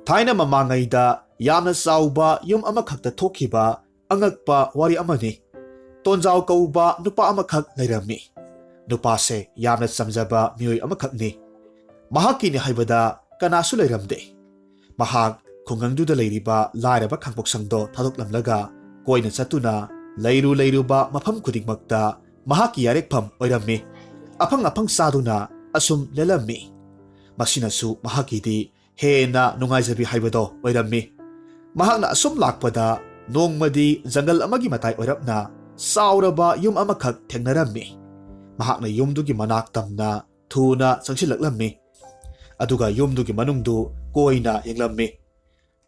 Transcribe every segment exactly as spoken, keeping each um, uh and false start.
ꯊꯥꯏꯅ ꯃꯃꯥꯡꯉꯩꯗ ꯌꯥꯝꯅ ꯆꯥꯎꯕ ꯌꯨꯝ ꯑꯃꯈꯛꯇ ꯊꯣꯛꯈꯤꯕ ꯑꯉꯛꯄ ꯋꯥꯔꯤ ꯑꯃꯅꯤ꯫ ꯇꯣꯟꯖꯥꯎ ꯀꯧꯕ ꯅꯨꯄꯥ ꯑꯃꯈꯛ ꯂꯩꯔꯝꯃꯤ꯫ ꯅꯨꯄꯥꯁꯦ ꯌꯥꯝꯅ ꯆꯝꯖꯕ ꯃꯤꯑꯣꯏ ꯑꯃꯈꯛꯅꯤ꯫ ꯃꯍꯥꯛꯀꯤꯅꯤ ꯍꯥꯏꯕꯗ ꯀꯅꯥꯁꯨ ꯂꯩꯔꯝꯗꯦ꯫ ꯃꯍꯥꯛ ꯈꯨꯡꯒꯪꯗꯨꯗ ꯂꯩꯔꯤꯕ ꯂꯥꯏꯔꯕ ꯈꯥꯡꯄꯣꯛꯁꯪꯗꯣ ꯊꯥꯗꯣꯛꯂꯝꯂꯒ ꯀꯣꯏꯅ ꯆꯠꯇꯨꯅ ꯂꯩꯔꯨ ꯂꯩꯔꯨꯕ ꯃꯐꯝ ꯈꯨꯗꯤꯡꯃꯛꯇ ꯃꯍꯥꯛꯀꯤ ꯌꯥꯔꯦꯛꯐꯝ ꯑꯣꯏꯔꯝꯃꯤ꯫ ꯑꯐꯪ ꯑꯐꯪ ꯆꯥꯗꯨꯅ ꯑꯁꯨꯝ ꯂꯦꯜꯂꯝꯃꯤ꯫ ꯃꯁꯤꯅꯁꯨ ꯃꯍꯥꯛꯀꯤꯗꯤ ꯍꯦꯟꯅ ꯅꯨꯡꯉꯥꯏꯖꯕꯤ ꯍꯥꯏꯕꯗꯣ ꯑꯣꯏꯔꯝꯃꯤ꯫ ꯃꯍꯥꯛꯅ ꯑꯁꯨꯝ ꯂꯥꯛꯄꯗ ꯅꯣꯡꯃꯗꯤ ꯖꯪꯒꯜ ꯑꯃꯒꯤ ꯃꯇꯥꯏ ꯑꯣꯏꯔꯞꯅ ꯆꯥꯎꯔꯕ ꯌꯨꯝ ꯑꯃꯈꯛ ꯊꯦꯡꯅꯔꯝꯃꯤ꯫ ꯃꯍꯥꯛꯅ ꯌꯨꯝꯗꯨꯒꯤ ꯃꯅꯥꯛ ꯇꯝꯅ ꯊꯨꯅ ꯆꯪꯁꯤꯜꯂꯛꯂꯝꯃꯤ꯫ ꯑꯗꯨꯒ ꯌꯨꯝꯗꯨꯒꯤ ꯃꯅꯨꯡꯗꯨ ꯀꯣꯏꯅ ꯌꯦꯡꯂꯝꯃꯤ꯫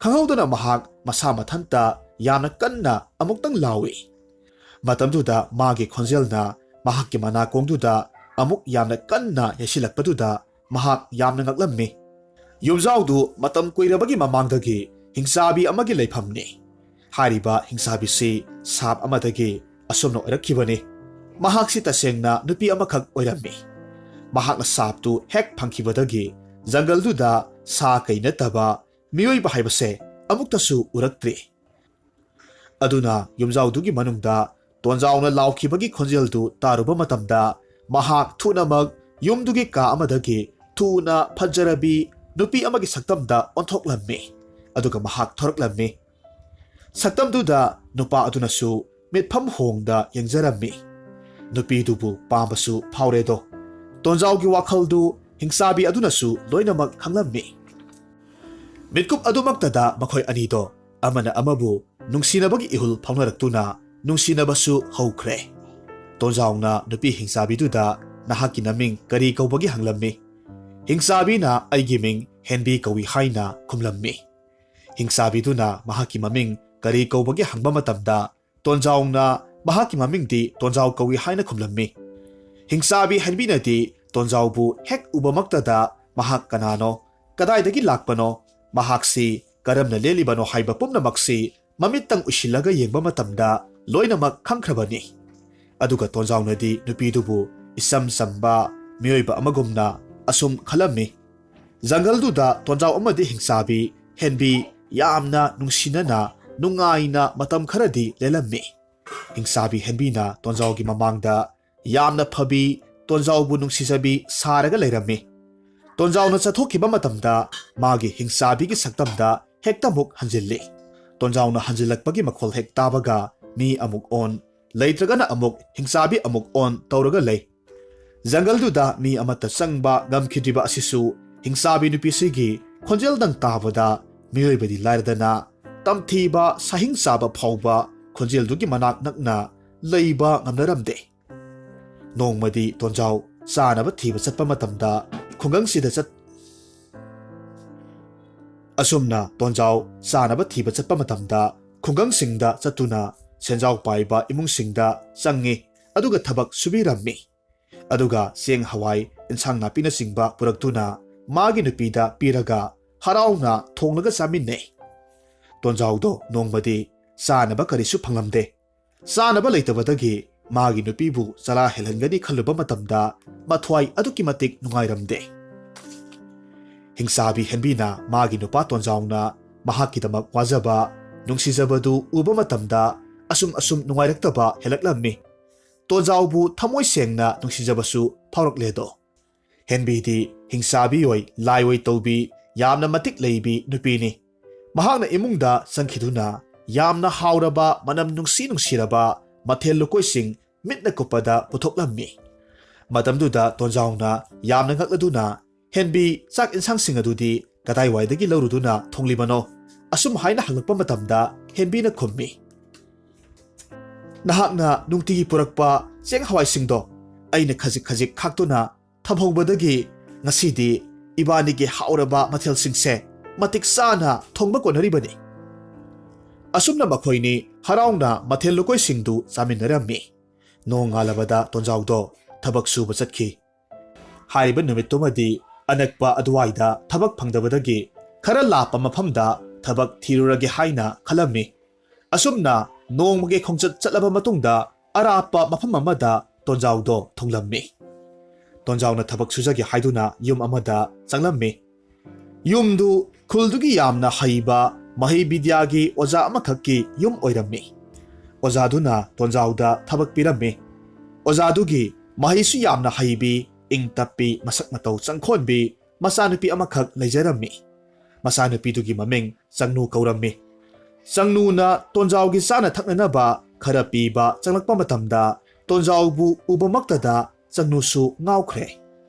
ꯈꯪꯍꯧꯗꯅ ꯃꯍꯥꯛ ꯃꯁꯥ ꯃꯊꯟꯇ ꯌꯥꯝꯅ ꯀꯟꯅ ꯑꯃꯨꯛꯇꯪ ꯂꯥꯎꯏ꯫ ꯃꯇꯝꯗꯨꯗ ꯃꯥꯒꯤ ꯈꯣꯟꯖꯦꯜꯅ ꯃꯍꯥꯛꯀꯤ ꯃꯅꯥꯀꯣꯡꯗꯨꯗ ꯑꯃꯨꯛ ꯌꯥꯝꯅ ꯀꯟꯅ ꯌꯩꯁꯤꯜꯂꯛꯄꯗꯨꯗ ꯃꯍꯥꯛ ꯌꯥꯝꯅ ꯉꯛꯂꯝꯃꯤ꯫ ꯌꯨꯝꯖꯥꯎꯗꯨ ꯃꯇꯝ ꯀꯨꯏꯔꯕꯒꯤ ꯃꯃꯥꯡꯗꯒꯤ ꯍꯤꯡꯆꯥꯕꯤ ꯑꯃꯒꯤ ꯂꯩꯐꯝꯅꯤ꯫ ꯍꯥꯏꯔꯤꯕ ꯍꯤꯡꯆꯥꯕꯤꯁꯤ ꯁꯥꯞ ꯑꯃꯗꯒꯤ ꯑꯁꯨꯝꯅ ꯑꯣꯏꯔꯛꯈꯤꯕꯅꯤ꯫ ꯃꯍꯥꯛꯁꯤ ꯇꯁꯦꯡꯅ ꯅꯨꯄꯤ ꯑꯃꯈꯛ ꯑꯣꯏꯔꯝꯃꯤ꯫ ꯃꯍꯥꯛꯅ ꯁꯥꯞꯇꯨ ꯍꯦꯛ ꯐꯪꯈꯤꯕꯗꯒꯤ ꯖꯪꯒꯜꯗꯨꯗ ꯁꯥ ꯀꯩ ꯅꯠꯇꯕ ꯃꯤꯑꯣꯏꯕ ꯍꯥꯏꯕꯁꯦ ꯑꯃꯨꯛꯇꯁꯨ ꯎꯔꯛꯇ꯭ꯔꯤ꯫ ꯑꯗꯨꯅ ꯌꯨꯝꯖꯥꯎꯗꯨꯒꯤ ꯃꯅꯨꯡꯗ ꯇꯣꯟꯖꯥꯎꯅ ꯂꯥꯎꯈꯤꯕꯒꯤ ꯈꯣꯟꯖꯦꯜꯗꯨ ꯇꯥꯔꯨꯕ ꯃꯇꯝꯗ ꯃꯍꯥꯛ ꯊꯨꯅꯃꯛ ꯌꯨꯝꯗꯨꯒꯤ ꯀꯥ ꯑꯃꯗꯒꯤ ꯊꯨꯅ ꯐꯖꯔꯕꯤ ꯅꯨꯄꯤ ꯑꯃꯒꯤ ꯁꯛꯇꯝꯗ ꯑꯣꯟꯊꯣꯛꯂꯝꯃꯤ꯫ ꯑꯗꯨꯒ ꯃꯍꯥꯛ ꯊꯣꯔꯛꯂꯝꯃꯤ꯫ ꯁꯛꯇꯝꯗꯨꯗ ꯅꯨꯄꯥ ꯑꯗꯨꯅꯁꯨ ꯃꯤꯠꯐꯝ ꯍꯣꯡꯗ ꯌꯦꯡꯖꯔꯝꯃꯤ꯫ ꯅꯨꯄꯤꯗꯨꯕꯨ ꯄꯥꯝꯕꯁꯨ ꯐꯥꯎꯔꯦꯗꯣ꯫ ꯇꯣꯟꯖꯥꯎꯒꯤ ꯋꯥꯈꯜꯗꯨ ꯍꯤꯡꯆꯥꯕꯤ ꯑꯗꯨꯅꯁꯨ ꯂꯣꯏꯅꯃꯛ ꯈꯪꯂꯝꯃꯤ꯫ ꯃꯤꯠꯀꯨꯞ ꯑꯗꯨꯃꯛꯇꯗ ꯃꯈꯣꯏ ꯑꯅꯤꯗꯣ ꯑꯃꯅ ꯑꯃꯕꯨ ꯅꯨꯡꯁꯤꯅꯕꯒꯤ ꯏꯍꯨꯜ ꯐꯥꯎꯅꯔꯛꯇꯨꯅ ꯅꯨꯡꯁꯤꯅꯕꯁꯨ ꯍꯧꯈ꯭ꯔꯦ꯫ ꯇꯣꯟꯖꯥꯎꯅ ꯅꯨꯄꯤ ꯍꯤꯡꯆꯥꯕꯤꯗꯨꯗ "ꯅꯍꯥꯛꯀꯤ ꯅꯃꯤꯡ ꯀꯔꯤ ꯀꯧꯕꯒꯦ?" ꯍꯪꯂꯝꯃꯤ꯫ ꯍꯤꯡꯆꯥꯕꯤꯅ "ꯑꯩꯒꯤ ꯃꯤꯡ ꯍꯦꯟꯕꯤ ꯀꯧꯏ" ꯍꯥꯏꯅ ꯈꯨꯝꯂꯝꯃꯤ꯫ ꯍꯤꯡꯆꯥꯕꯤꯗꯨꯅ ꯃꯍꯥꯛꯀꯤ ꯃꯃꯤꯡ ꯀꯔꯤ ꯀꯧꯕꯒꯦ ꯍꯪꯕ ꯃꯇꯝꯗ ꯇꯣꯟꯖꯥꯎꯅ ꯃꯍꯥꯛꯀꯤ ꯃꯃꯤꯡꯗꯤ ꯇꯣꯟꯖꯥꯎ ꯀꯧꯏ ꯍꯥꯏꯅ ꯈꯨꯝꯂꯝꯃꯤ꯫ ꯍꯤꯡꯆꯥꯕꯤ ꯍꯦꯟꯕꯤꯅꯗꯤ ꯇꯣꯟꯖꯥꯎꯕꯨ ꯍꯦꯛ ꯎꯕꯃꯛꯇꯗ ꯃꯍꯥꯛ ꯀꯅꯥꯅꯣ, ꯀꯗꯥꯏꯗꯒꯤ ꯂꯥꯛꯄꯅꯣ, ꯃꯍꯥꯛꯁꯤ ꯀꯔꯝꯅ ꯂꯦꯜꯂꯤꯕꯅꯣ ꯍꯥꯏꯕ ꯄꯨꯝꯅꯃꯛꯁꯤ ꯃꯃꯤꯠꯇꯪ ꯎꯏꯁꯤꯜꯂꯒ ꯌꯦꯡꯕ ꯃꯇꯝꯗ ꯂꯣꯏꯅꯃꯛ ꯈꯪꯈ꯭ꯔꯕꯅꯤ꯫ ꯑꯗꯨꯒ ꯇꯣꯟꯖꯥꯎꯅꯗꯤ ꯅꯨꯄꯤꯗꯨꯕꯨ ꯏꯆꯝ ꯆꯝꯕ ꯃꯤꯑꯣꯏꯕ ꯑꯃꯒꯨꯝꯅ ꯑꯁꯨꯝ ꯈꯜꯂꯝꯃꯤ꯫ ꯖꯪꯒꯜꯗꯨꯗ ꯇꯣꯟꯖꯥꯎ ꯑꯃꯗꯤ ꯍꯤꯡꯆꯥꯕꯤ ꯍꯦꯟꯕꯤ ꯌꯥꯝꯅ ꯅꯨꯡꯁꯤꯅꯅ ꯅꯨꯡꯉꯥꯏꯅ ꯃꯇꯝ ꯈꯔꯗꯤ ꯂꯦꯜꯂꯝꯃꯤ꯫ ꯍꯤꯡꯆꯥꯕꯤ ꯍꯦꯟꯕꯤꯅ ꯇꯣꯟꯖꯥꯎꯒꯤ ꯃꯃꯥꯡꯗ ꯌꯥꯝꯅ ꯐꯕꯤ, ꯇꯣꯟꯖꯥꯎꯕꯨ ꯅꯨꯡꯁꯤꯖꯕꯤ ꯁꯥꯔꯒ ꯂꯩꯔꯝꯃꯤ꯫ ꯇꯣꯟꯖꯥꯎꯅ ꯆꯠꯊꯣꯛꯈꯤꯕ ꯃꯇꯝꯗ ꯃꯥꯒꯤ ꯍꯤꯡꯆꯥꯕꯤꯒꯤ ꯁꯛꯇꯝꯗ ꯍꯦꯛꯇꯃꯨꯛ ꯍꯟꯖꯤꯜꯂꯤ꯫ ꯇꯣꯟꯖꯥꯎꯅ ꯍꯟꯖꯤꯜꯂꯛꯄꯒꯤ ꯃꯈꯣꯜ ꯍꯦꯛ ꯇꯥꯕꯒ ꯃꯤ ꯑꯃꯨꯛ ꯑꯣꯟ, ꯂꯩꯇ꯭ꯔꯒꯅ ꯑꯃꯨꯛ ꯍꯤꯡꯆꯥꯕꯤ ꯑꯃꯨꯛ ꯑꯣꯟ ꯇꯧꯔꯒ ꯂꯩ꯫ ꯖꯪꯒꯜꯗꯨꯗ ꯃꯤ ꯑꯃꯠꯇ ꯆꯪꯕ ꯉꯝꯈꯤꯗ꯭ꯔꯤꯕ ꯑꯁꯤꯁꯨ ꯍꯤꯡꯆꯥꯕꯤ ꯅꯨꯄꯤꯁꯤꯒꯤ ꯈꯣꯟꯖꯦꯜꯗꯪ ꯇꯥꯕꯗ ꯃꯤꯑꯣꯏꯕꯗꯤ ꯂꯥꯏꯔꯗꯅ ꯇꯝꯊꯤꯕ ꯁꯥꯍꯤꯡ ꯆꯥꯕ ꯐꯥꯎꯕ ꯈꯣꯟꯖꯦꯜꯗꯨꯒꯤ ꯃꯅꯥꯛ ꯅꯛꯅ ꯂꯩꯕ ꯉꯝꯅꯔꯝꯗꯦ꯫ ꯅꯣꯡꯃꯗꯤ ꯇꯣꯟꯖꯥꯎ ꯆꯥꯅꯕ ꯊꯤꯕ ꯆꯠꯄ ꯃꯇꯝꯗ ꯈꯨꯡꯒꯪꯁꯤꯗ ꯆꯠ-, ꯑꯁꯨꯝꯅ ꯇꯣꯟꯖꯥꯎ ꯆꯥꯅꯕ ꯊꯤꯕ ꯆꯠꯄ ꯃꯇꯝꯗ ꯈꯨꯡꯒꯪꯁꯤꯡꯗ ꯆꯠꯇꯨꯅ ꯁꯦꯟꯖꯥꯎ ꯄꯥꯏꯕ ꯏꯃꯨꯡꯁꯤꯡꯗ ꯆꯪꯉꯤ, ꯑꯗꯨꯒ ꯊꯕꯛ ꯁꯨꯕꯤꯔꯝꯃꯤ꯫ ꯑꯗꯨꯒ ꯆꯦꯡ, ꯍꯋꯥꯏ, ꯏꯟꯁꯥꯡ ꯅꯥꯄꯤꯅꯆꯤꯡꯕ ꯄꯨꯔꯛꯇꯨꯅ ꯃꯥꯒꯤ ꯅꯨꯄꯤꯗ ꯄꯤꯔꯒ ꯍꯔꯥꯎꯅ ꯊꯣꯡꯂꯒ ꯆꯥꯃꯤꯟꯅꯩ꯫ ꯇꯣꯟꯖꯥꯎꯗꯣ ꯅꯣꯡꯃꯗꯤ ꯆꯥꯅꯕ ꯀꯔꯤꯁꯨ ꯐꯪꯂꯝꯗꯦ꯫ ꯆꯥꯅꯕ ꯂꯩꯇꯕꯗꯒꯤ ꯃꯥꯒꯤ ꯅꯨꯄꯤꯕꯨ ꯆꯔꯥ ꯍꯦꯜꯍꯟꯒꯅꯤ ꯈꯜꯂꯨꯕ ꯃꯇꯝꯗ ꯃꯊ꯭ꯋꯥꯏ ꯑꯗꯨꯛꯀꯤ ꯃꯇꯤꯛ ꯅꯨꯡꯉꯥꯏꯔꯝꯗꯦ꯫ ꯍꯤꯡꯆꯥꯕꯤ ꯍꯦꯟꯕꯤꯅ ꯃꯥꯒꯤ ꯅꯨꯄꯥ ꯇꯣꯟꯖꯥꯎꯅ ꯃꯍꯥꯛꯀꯤꯗꯃꯛ ꯋꯥꯖꯕ, ꯅꯨꯡꯁꯤꯖꯕꯗꯨ ꯎꯕ ꯃꯇꯝꯗ ꯑꯁꯨꯝ ꯑꯁꯨꯝ ꯅꯨꯡꯉꯥꯏꯔꯛꯇꯕ ꯍꯦꯜꯂꯛꯂꯝꯃꯤ꯫ ꯇꯣꯟꯖꯥꯎꯕꯨ ꯊꯃꯣꯏ ꯁꯦꯡꯅ ꯅꯨꯡꯁꯤꯖꯕꯁꯨ ꯐꯥꯎꯔꯛꯂꯦꯗꯣ꯫ ꯍꯦꯟꯕꯤꯗꯤ ꯍꯤꯡꯆꯥꯕꯤ ꯑꯣꯏ, ꯂꯥꯏ ꯑꯣꯏ ꯇꯧꯕꯤ, ꯌꯥꯝꯅ ꯃꯇꯤꯛ ꯂꯩꯕꯤ ꯅꯨꯄꯤꯅꯤ꯫ ꯃꯍꯥꯛꯅ ꯏꯃꯨꯡꯗ ꯆꯪꯈꯤꯗꯨꯅ ꯌꯥꯝꯅ ꯍꯥꯎꯔꯕ, ꯃꯅꯝ ꯅꯨꯡꯁꯤ ꯅꯨꯡꯁꯤꯔꯕ ꯃꯊꯦꯜ ꯂꯨꯀꯣꯏꯁꯤꯡ ꯃꯤꯠꯅ ꯀꯨꯞꯄꯗ ꯄꯨꯊꯣꯛꯂꯝꯃꯤ꯫ ꯃꯇꯝꯗꯨꯗ ꯇꯣꯟꯖꯥꯎꯅ ꯌꯥꯝꯅ ꯉꯛꯂꯗꯨꯅ, "ꯍꯦꯟꯕꯤ, ꯆꯥꯛ ꯏꯟꯁꯥꯡꯁꯤꯡ ꯑꯗꯨꯗꯤ ꯀꯗꯥꯏꯋꯥꯏꯗꯒꯤ ꯂꯧꯔꯨꯗꯨꯅ ꯊꯣꯡꯂꯤꯕꯅꯣ?" ꯑꯁꯨꯝ ꯍꯥꯏꯅ ꯍꯪꯂꯛꯄ ꯃꯇꯝꯗ ꯍꯦꯟꯕꯤꯅ ꯈꯨꯝꯃꯤ, "ꯅꯍꯥꯛꯅ ꯅꯨꯡꯇꯤꯒꯤ ꯄꯨꯔꯛꯄ ꯆꯦꯡ ꯍꯋꯥꯏꯁꯤꯡꯗꯣ ꯑꯩꯅ ꯈꯖꯤꯛ ꯈꯖꯤꯛ ꯈꯥꯛꯇꯨꯅ ꯊꯝꯍꯧꯕꯗꯒꯤ ꯉꯁꯤꯗꯤ ꯏꯕꯥꯅꯤꯒꯤ ꯍꯥꯎꯔꯕ ꯃꯊꯦꯜꯁꯤꯡꯁꯦ ꯃꯇꯤꯛ ꯆꯥꯅ ꯊꯣꯡꯕ ꯀꯣꯟꯅꯔꯤꯕꯅꯤ꯫" ꯑꯁꯨꯝꯅ ꯃꯈꯣꯏꯅꯤ ꯍꯔꯥꯎꯅ ꯃꯊꯦꯜ ꯂꯨꯀꯣꯏꯁꯤꯡꯗꯨ ꯆꯥꯃꯤꯟꯅꯔꯝꯃꯤ꯫ ꯅꯣꯡꯉꯥꯜꯂꯕꯗ ꯇꯣꯟꯖꯥꯎꯗꯣ ꯊꯕꯛ ꯁꯨꯕ ꯆꯠꯈꯤ꯫ ꯍꯥꯏꯔꯤꯕ ꯅꯨꯃꯤꯠꯇꯨꯃꯗꯤ ꯑꯅꯛꯄ ꯑꯗꯨꯋꯥꯏꯗ ꯊꯕꯛ ꯐꯪꯗꯕꯗꯒꯤ ꯈꯔ ꯂꯥꯞꯄ ꯃꯐꯝꯗ ꯊꯕꯛ ꯊꯤꯔꯨꯔꯒꯦ ꯍꯥꯏꯅ ꯈꯜꯂꯝꯃꯤ꯫ ꯑꯁꯨꯝꯅ ꯅꯣꯡꯃꯒꯤ ꯈꯣꯡꯆꯠ ꯆꯠꯂꯕ ꯃꯇꯨꯡꯗ ꯑꯔꯥꯞꯄ ꯃꯐꯝ ꯑꯃꯗ ꯇꯣꯟꯖꯥꯎꯗꯣ ꯊꯨꯡꯂꯝꯃꯤ꯫ ꯇꯣꯟꯖꯥꯎꯅ ꯊꯕꯛ ꯁꯨꯖꯒꯦ ꯍꯥꯏꯗꯨꯅ ꯌꯨꯝ ꯑꯃꯗ ꯆꯪꯂꯝꯃꯤ꯫ ꯌꯨꯝꯗꯨ ꯈꯨꯜꯗꯨꯒꯤ ꯌꯥꯝꯅ ꯍꯩꯕ ꯃꯍꯩ ꯕꯤꯗ꯭ꯌꯥꯒꯤ ꯑꯣꯖꯥ ꯑꯃꯈꯛꯀꯤ ꯌꯨꯝ ꯑꯣꯏꯔꯝꯃꯤ꯫ ꯑꯣꯖꯥꯗꯨꯅ ꯇꯣꯟꯖꯥꯎꯗ ꯊꯕꯛ ꯄꯤꯔꯝꯃꯤ꯫ ꯑꯣꯖꯥꯗꯨꯒꯤ ꯃꯍꯩꯁꯨ ꯌꯥꯝꯅ ꯍꯩꯕꯤ, ꯏꯪ ꯇꯞꯄꯤ, ꯃꯁꯛ ꯃꯇꯧ ꯆꯪꯈꯣꯟꯕꯤ ꯃꯆꯥꯅꯨꯄꯤ ꯑꯃꯈꯛ ꯂꯩꯖꯔꯝꯃꯤ꯫ ꯃꯆꯥꯅꯨꯄꯤꯗꯨꯒꯤ ꯃꯃꯤꯡ ꯆꯪꯅꯨ ꯀꯧꯔꯝꯃꯤ꯫ ꯆꯪꯅꯨꯅ ꯇꯣꯟꯖꯥꯎꯒꯤ ꯆꯥꯅ ꯊꯛꯅꯅꯕ ꯈꯔ ꯄꯤꯕ ꯆꯪꯂꯛꯄ ꯃꯇꯝꯗ ꯇꯣꯟꯖꯥꯎꯕꯨ ꯎꯕꯃꯛꯇꯗ ꯆꯪꯅꯨꯁꯨ ꯉꯥꯎꯈ꯭ꯔꯦ꯫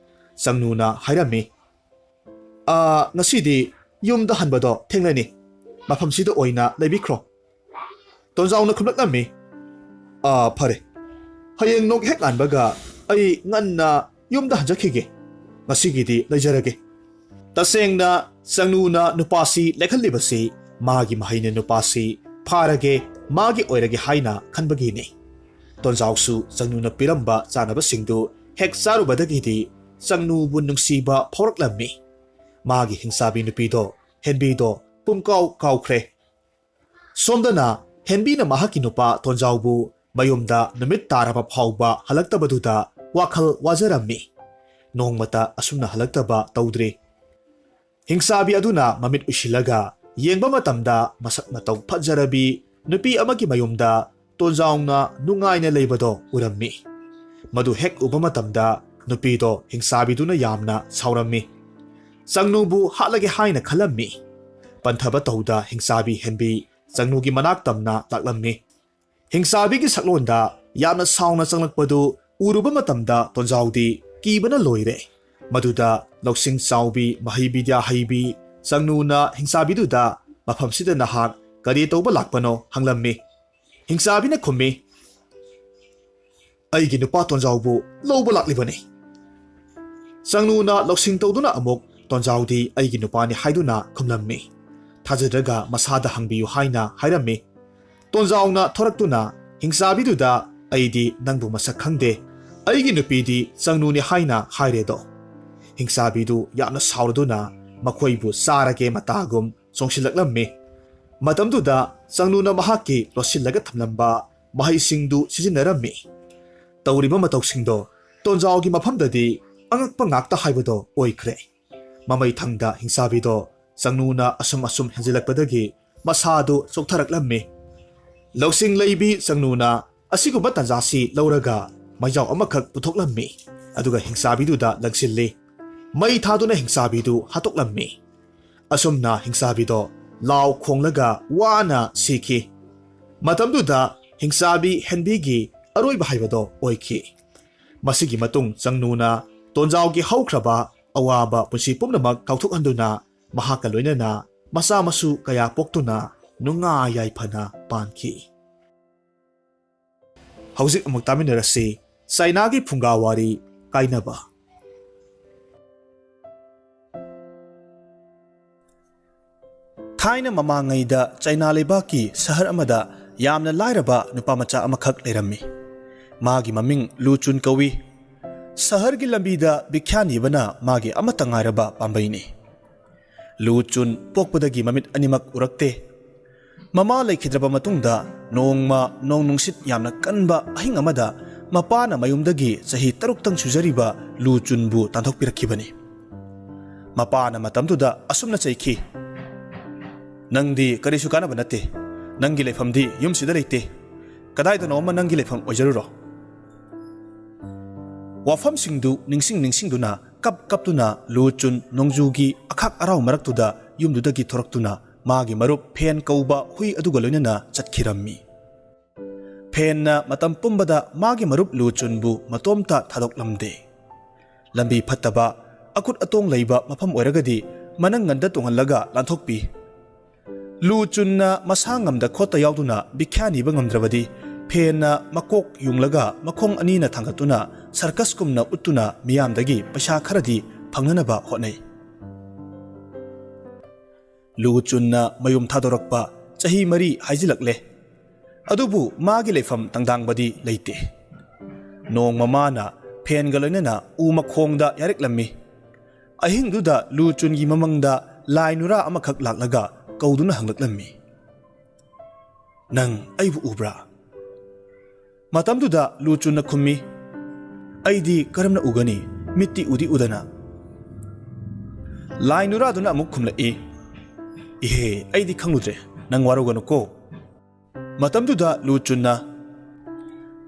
ꯆꯪꯅꯨꯅ ꯍꯥꯏꯔꯝꯃꯤ, "ꯑꯥ, ꯉꯁꯤꯗꯤ ꯌꯨꯝꯗ ꯍꯟꯕꯗꯣ ꯊꯦꯡꯂꯅꯤ꯫ ꯃꯐꯝꯁꯤꯗ ꯑꯣꯏꯅ ꯂꯩꯕꯤꯈ꯭ꯔꯣ꯫" ꯇꯣꯟꯖꯥꯎꯅ ꯈꯨꯝꯂꯛꯂꯝꯃꯤ, "ꯑꯥ, ꯐꯔꯦ꯫ ꯍꯌꯦꯡ ꯅꯣꯡ ꯍꯦꯛ ꯉꯥꯟꯕꯒ ꯑꯩ ꯉꯟꯅ ꯌꯨꯝꯗ ꯍꯟꯖꯈꯤꯒꯦ꯫ ꯉꯁꯤꯒꯤꯗꯤ ꯂꯩꯖꯔꯒꯦ꯫" ꯇꯁꯦꯡꯅ ꯆꯪꯅꯨꯅ ꯅꯨꯄꯥꯁꯤ ꯂꯦꯛꯍꯜꯂꯤꯕꯁꯤ ꯃꯥꯒꯤ ꯃꯍꯩꯅ ꯅꯨꯄꯥꯁꯤ ꯐꯥꯔꯒꯦ, ꯃꯥꯒꯤ ꯑꯣꯏꯔꯒꯦ ꯍꯥꯏꯅ ꯈꯟꯕꯒꯤꯅꯤ꯫ ꯇꯣꯟꯖꯥꯎꯁꯨ ꯆꯪꯅꯨꯅ ꯄꯤꯔꯝꯕ ꯆꯥꯅꯕꯁꯤꯡꯗꯨ ꯍꯦꯛ ꯆꯥꯔꯨꯕꯗꯒꯤꯗꯤ ꯆꯪꯅꯨꯕꯨ ꯅꯨꯡꯁꯤꯕ ꯐꯥꯎꯔꯛꯂꯝꯃꯤ꯫ ꯃꯥꯒꯤ ꯍꯤꯡꯆꯥꯕꯤ ꯅꯨꯄꯤꯗꯣ, ꯍꯦꯟꯕꯤꯗꯣ, ꯄꯨꯝꯀꯥꯎ ꯀꯥꯎꯈ꯭ꯔꯦ꯫ ꯁꯣꯝꯗꯅ ꯍꯦꯟꯕꯤꯅ ꯃꯍꯥꯛꯀꯤ ꯅꯨꯄꯥ ꯇꯣꯟꯖꯥꯎꯕꯨ ꯃꯌꯨꯝꯗ ꯅꯨꯃꯤꯠ ꯇꯥꯔꯕ ꯐꯥꯎꯕ ꯍꯜꯂꯛꯇꯕꯗꯨꯗ ꯋꯥꯈꯜ ꯋꯥꯖꯔꯝꯃꯤ꯫ ꯅꯣꯡꯃꯇ ꯑꯁꯨꯝꯅ ꯍꯜꯂꯛꯇꯕ ꯇꯧꯗ꯭ꯔꯤ꯫ ꯍꯤꯡꯆꯥꯕꯤ ꯑꯗꯨꯅ ꯃꯃꯤꯠ ꯎꯏꯁꯤꯜꯂꯒ ꯌꯦꯡꯕ ꯃꯇꯝꯗ ꯃꯁꯛ ꯃꯇꯧ ꯐꯖꯔꯕꯤ ꯅꯨꯄꯤ ꯑꯃꯒꯤ ꯃꯌꯨꯝꯗ ꯇꯣꯟꯖꯥꯎꯅ ꯅꯨꯡꯉꯥꯏꯅ ꯂꯩꯕꯗꯣ ꯎꯔꯝꯃꯤ꯫ ꯃꯗꯨ ꯍꯦꯛ ꯎꯕ ꯃꯇꯝꯗ ꯅꯨꯄꯤꯗꯣ ꯍꯤꯡꯆꯥꯕꯤꯗꯨꯅ ꯌꯥꯝꯅ ꯁꯥꯎꯔꯝꯃꯤ꯫ ꯆꯪꯅꯨꯕꯨ ꯍꯥꯠꯂꯒꯦ ꯍꯥꯏꯅ ꯈꯜꯂꯝꯃꯤ꯫ ꯄꯟꯊꯕ ꯇꯧꯗ ꯍꯤꯡꯆꯥꯕꯤ ꯍꯦꯟꯕꯤ ꯆꯪꯅꯨꯒꯤ ꯃꯅꯥꯛ ꯇꯝꯅ ꯂꯥꯛꯂꯝꯃꯤ꯫ ꯍꯤꯡꯆꯥꯕꯤꯒꯤ ꯁꯛꯂꯣꯟꯗ ꯌꯥꯝꯅ ꯁꯥꯎꯅ ꯆꯪꯂꯛꯄꯗꯨ ꯎꯔꯨꯕ ꯃꯇꯝꯗ ꯇꯣꯟꯖꯥꯎꯗꯤ ꯀꯤꯕꯅ ꯂꯣꯏꯔꯦ꯫ ꯃꯗꯨꯗ ꯂꯧꯁꯤꯡ ꯆꯥꯎꯕꯤ, ꯃꯍꯩ ꯕꯤꯗ꯭ꯌꯥ ꯍꯩꯕꯤ ꯆꯪꯅꯨꯅ ꯍꯤꯡꯆꯥꯕꯤꯗꯨꯗ, "ꯃꯐꯝꯁꯤꯗ ꯅꯍꯥꯛ ꯀꯔꯤ ꯇꯧꯕ ꯂꯥꯛꯄꯅꯣ?" ꯍꯪꯂꯝꯃꯤ꯫ ꯍꯤꯡꯆꯥꯕꯤꯅ ꯈꯨꯝꯃꯤ, "ꯑꯩꯒꯤ ꯅꯨꯄꯥ ꯇꯣꯟꯖꯥꯎꯕꯨ ꯂꯧꯕ ꯂꯥꯛꯂꯤꯕꯅꯤ꯫" ꯆꯪꯅꯨꯅ ꯂꯧꯁꯤꯡ ꯇꯧꯗꯨꯅ ꯑꯃꯨꯛ, "ꯇꯣꯟꯖꯥꯎꯗꯤ ꯑꯩꯒꯤ ꯅꯨꯄꯥꯅꯤ" ꯍꯥꯏꯗꯨꯅ ꯈꯨꯝꯂꯝꯃꯤ꯫ ꯊꯥꯖꯗ꯭ꯔꯒ ꯃꯁꯥꯗ ꯍꯪꯕꯤꯌꯨ ꯍꯥꯏꯅ ꯍꯥꯏꯔꯝꯃꯤ꯫ ꯇꯣꯟꯖꯥꯎꯅ ꯊꯣꯔꯛꯇꯨꯅ ꯍꯤꯡꯆꯥꯕꯤꯗꯨꯗ, "ꯑꯩꯗꯤ ꯅꯪꯕꯨ ꯃꯁꯛ ꯈꯪꯗꯦ, ꯑꯩꯒꯤ ꯅꯨꯄꯤꯗꯤ ꯆꯪꯅꯨꯅꯤ" ꯍꯥꯏꯅ ꯍꯥꯏꯔꯦꯗꯣ꯫ ꯍꯤꯡꯆꯥꯕꯤꯗꯨ ꯌꯥꯝꯅ ꯁꯥꯎꯔꯗꯨꯅ ꯃꯈꯣꯏꯕꯨ ꯆꯥꯔꯒꯦ ꯃꯇꯥꯒꯨꯝ ꯆꯣꯡꯁꯤꯜꯂꯛꯂꯝꯃꯤ꯫ ꯃꯇꯝꯗꯨꯗ ꯆꯪꯅꯨꯅ ꯃꯍꯥꯛꯀꯤ ꯂꯣꯠꯁꯤꯜꯂꯒ ꯊꯝꯂꯝꯕ ꯃꯍꯩꯁꯤꯡꯗꯨ ꯁꯤꯖꯤꯟꯅꯔꯝꯃꯤ꯫ ꯇꯧꯔꯤꯕ ꯃꯇꯧꯁꯤꯡꯗꯣ ꯇꯣꯟꯖꯥꯎꯒꯤ ꯃꯐꯝꯗꯗꯤ ꯑꯉꯛꯄ ꯉꯥꯛꯇ ꯍꯥꯏꯕꯗꯣ ꯑꯣꯏꯈ꯭ꯔꯦ꯫ ꯃꯃꯩ ꯊꯪꯗ ꯍꯤꯡꯆꯥꯕꯤꯗꯣ ꯆꯪꯅꯨꯅ ꯑꯁꯨꯝ ꯑꯁꯨꯝ ꯍꯦꯟꯖꯤꯜꯂꯛꯄꯗꯒꯤ ꯃꯁꯥꯗꯨ ꯆꯣꯛꯊꯔꯛꯂꯝꯃꯤ꯫ ꯂꯧꯁꯤꯡ ꯂꯩꯕꯤ ꯆꯪꯅꯨꯅ ꯑꯁꯤꯒꯨꯝꯕ ꯇꯥꯟꯖꯥꯁꯤ ꯂꯧꯔꯒ ꯃꯩꯖꯥꯎ ꯑꯃꯈꯛ ꯄꯨꯊꯣꯛꯂꯝꯃꯤ꯫ ꯑꯗꯨꯒ ꯍꯤꯡꯆꯥꯕꯤꯗꯨꯗ ꯂꯪꯁꯤꯜꯂꯤ꯫ ꯃꯩ ꯊꯥꯗꯨꯅ ꯍꯤꯡꯆꯥꯕꯤꯗꯨ ꯍꯥꯠꯇꯣꯛꯂꯝꯃꯤ꯫ ꯑꯁꯨꯝꯅ ꯍꯤꯡꯆꯥꯕꯤꯗꯣ ꯂꯥꯎ ꯈꯣꯡꯂꯒ ꯋꯥꯅ ꯁꯤꯈꯤ꯫ ꯃꯇꯝꯗꯨꯗ ꯍꯤꯡꯆꯥꯕꯤ ꯍꯦꯟꯕꯤꯒꯤ ꯑꯔꯣꯏꯕ ꯍꯥꯏꯕꯗꯣ ꯑꯣꯏꯈꯤ꯫ ꯃꯁꯤꯒꯤ ꯃꯇꯨꯡ ꯆꯪꯅꯨꯅ ꯇꯣꯟꯖꯥꯎꯒꯤ ꯍꯧꯈ꯭ꯔꯕ ꯑꯋꯥꯕ ꯄꯨꯟꯁꯤ ꯄꯨꯝꯅꯃꯛ ꯀꯥꯎꯊꯣꯛꯍꯟꯗꯨꯅ ꯃꯍꯥꯛꯀ ꯂꯣꯏꯅꯅ ꯃꯆꯥ ꯃꯁꯨ ꯀꯌꯥ ꯄꯣꯛꯇꯨꯅ ꯅꯨꯡꯉꯥꯏ ꯌꯥꯏꯐꯅ ꯄꯥꯟꯈꯤ꯫ ꯍꯧꯖꯤꯛ ꯑꯃꯨꯛ ꯇꯥꯃꯤꯟꯅꯔꯁꯤ ꯆꯩꯅꯥꯒꯤ ꯐꯨꯡꯒꯥ ꯋꯥꯔꯤ ꯀꯥꯏꯅꯕ꯫ ꯊꯥꯏꯅ ꯃꯃꯥꯡꯉꯩꯗ ꯆꯩꯅꯥ ꯂꯩꯕꯥꯛꯀꯤ ꯁꯍꯔ ꯑꯃꯗ ꯌꯥꯝꯅ ꯂꯥꯏꯔꯕ ꯅꯨꯄꯥ ꯃꯆꯥ ꯑꯃꯈꯛ ꯂꯩꯔꯝꯃꯤ꯫ ꯃꯥꯒꯤ ꯃꯃꯤꯡ ꯂꯨ ꯆꯨꯟ ꯀꯧꯏ꯫ ꯁꯍꯔꯒꯤ ꯂꯝꯕꯤꯗ ꯚꯤꯈ꯭ꯌꯥ ꯅꯤꯕꯅ ꯃꯥꯒꯤ ꯑꯃꯠꯇ ꯉꯥꯏꯔꯕ ꯄꯥꯝꯕꯩꯅꯤ꯫ ꯂꯨ ꯆꯨꯟ ꯄꯣꯛꯄꯗꯒꯤ ꯃꯃꯤꯠ ꯑꯅꯤꯃꯛ ꯎꯔꯛꯇꯦ꯫ ꯃꯃꯥ ꯂꯩꯈꯤꯗ꯭ꯔꯕ ꯃꯇꯨꯡꯗ ꯅꯣꯡꯃ ꯅꯣꯡ ꯅꯨꯡꯁꯤꯠ ꯌꯥꯝꯅ ꯀꯟꯕ ꯑꯍꯤꯡ ꯑꯃꯗ ꯃꯄꯥꯅ ꯃꯌꯨꯝꯗꯒꯤ ꯆꯍꯤ ꯇꯔꯨꯛꯇꯪ ꯁꯨꯖꯔꯤꯕ ꯂꯨ ꯆꯨꯟꯕꯨ ꯇꯥꯟꯊꯣꯛꯄꯤꯔꯛꯈꯤꯕꯅꯤ꯫ ꯃꯄꯥꯅ ꯃꯇꯝꯗꯨꯗ ꯑꯁꯨꯝꯅ ꯆꯩꯈꯤ, "ꯅꯪꯗꯤ ꯀꯔꯤꯁꯨ ꯀꯥꯟꯅꯕ ꯅꯠꯇꯦ꯫ ꯅꯪꯒꯤ ꯂꯩꯐꯝꯗꯤ ꯌꯨꯝꯁꯤꯗ ꯂꯩꯇꯦ꯫ ꯀꯗꯥꯏꯗꯅꯣ ꯑꯃ ꯅꯪꯒꯤ ꯂꯩꯐꯝ ꯑꯣꯏꯖꯔꯨꯔꯣ꯫" ꯋꯥꯐꯝꯁꯤꯡꯗꯨ ꯅꯤꯡꯁꯤꯡ ꯅꯤꯡꯁꯤꯡꯗꯨꯅ ꯀꯞ ꯀꯞꯇꯨꯅ ꯂꯨ ꯆꯨꯟ ꯅꯣꯡꯖꯨꯒꯤ ꯑꯈꯥꯛ ꯑꯔꯥꯎ ꯃꯔꯛꯇꯨꯗ ꯌꯨꯝꯗꯨꯗꯒꯤ ꯊꯣꯔꯛꯇꯨꯅ ꯃꯥꯒꯤ ꯃꯔꯨꯞ ꯐꯦꯟ ꯀꯧꯕ ꯍꯨꯏ ꯑꯗꯨꯒ ꯂꯣꯏꯅꯅ ꯆꯠꯈꯤꯔꯝꯃꯤ꯫ ꯐꯦꯟꯅ ꯃꯇꯝ ꯄꯨꯝꯕꯗ ꯃꯥꯒꯤ ꯃꯔꯨꯞ ꯂꯨ ꯆꯨꯟꯕꯨ ꯃꯇꯣꯝꯇ ꯊꯥꯗꯣꯛꯂꯝꯗꯦ꯫ ꯂꯝꯕꯤ ꯐꯠꯇꯕ, ꯑꯀꯨꯠ ꯑꯇꯣꯡ ꯂꯩꯕ ꯃꯐꯝ ꯑꯣꯏꯔꯒꯗꯤ ꯃꯅꯪꯒꯟꯗ ꯇꯣꯡꯍꯜꯂꯒ ꯂꯥꯟꯊꯣꯛꯄꯤ꯫ ꯂꯨ ꯆꯨꯟꯅ ꯃꯁꯥ ꯉꯝꯗ ꯈꯣꯠꯇ ꯌꯥꯎꯗꯨꯅ ꯚꯤꯈ꯭ꯌꯥ ꯅꯤꯕ ꯉꯝꯗ꯭ꯔꯕꯗꯤ ꯐꯦꯟꯅ ꯃꯀꯣꯛ ꯌꯨꯡꯂꯒ ꯃꯈꯣꯡ ꯑꯅꯤꯅ ꯊꯥꯡꯒꯠꯇꯨꯅ ꯁꯔꯀꯁꯀꯨꯝꯅ ꯎꯠꯇꯨꯅ ꯃꯤꯌꯥꯝꯗꯒꯤ ꯄꯩꯁꯥ ꯈꯔꯗꯤ ꯐꯪꯅꯅꯕ ꯍꯣꯠꯅꯩ꯫ ꯂꯨ ꯆꯨꯟꯅ ꯃꯌꯨꯝ ꯊꯥꯗꯣꯔꯛꯄ ꯆꯍꯤ ꯃꯔꯤ ꯍꯥꯏꯖꯤꯜꯂꯛꯂꯦ꯫ ꯑꯗꯨꯕꯨ ꯃꯥꯒꯤ ꯂꯩꯐꯝ ꯇꯪꯗꯥꯡꯕꯗꯤ ꯂꯩꯇꯦ꯫ ꯅꯣꯡꯃ ꯃꯥꯅ ꯐꯦꯟꯒ ꯂꯣꯏꯅꯅ ꯎ ꯃꯈꯣꯡꯗ ꯌꯥꯔꯤꯛꯂꯝꯃꯤ꯫ ꯑꯍꯤꯡꯗꯨꯗ ꯂꯨ ꯆꯨꯟꯒꯤ ꯃꯃꯪꯗ ꯂꯥꯏ ꯅꯨꯔꯥ ꯑꯃꯈꯛ ꯂꯥꯛꯂꯒ ꯀꯧꯗꯨꯅ ꯍꯪꯂꯛꯂꯝꯃꯤ, "ꯅꯪ ꯑꯩꯕꯨ ꯎꯕ꯭ꯔꯥ?" ꯃꯇꯝꯗꯨꯗ ꯂꯨ ꯆꯨꯟꯅ ꯈꯨꯝꯃꯤ, "ꯑꯩꯗꯤ ꯀꯔꯝꯅ ꯎꯒꯅꯤ? ꯃꯤꯠꯇꯤ ꯎꯗꯤ ꯎꯗꯅ꯫" ꯂꯥꯏ ꯅꯨꯔꯥꯗꯨꯅ ꯑꯃꯨꯛ ꯈꯨꯝꯂꯛꯏ, "ꯏꯍꯦ, ꯑꯩꯗꯤ ꯈꯪꯂꯨꯗ꯭ꯔꯦ꯫ ꯅꯪ ꯋꯥꯔꯧꯒꯅꯨꯀꯣ꯫" ꯃꯇꯝꯗꯨꯗ ꯂꯨ ꯆꯨꯟꯅ,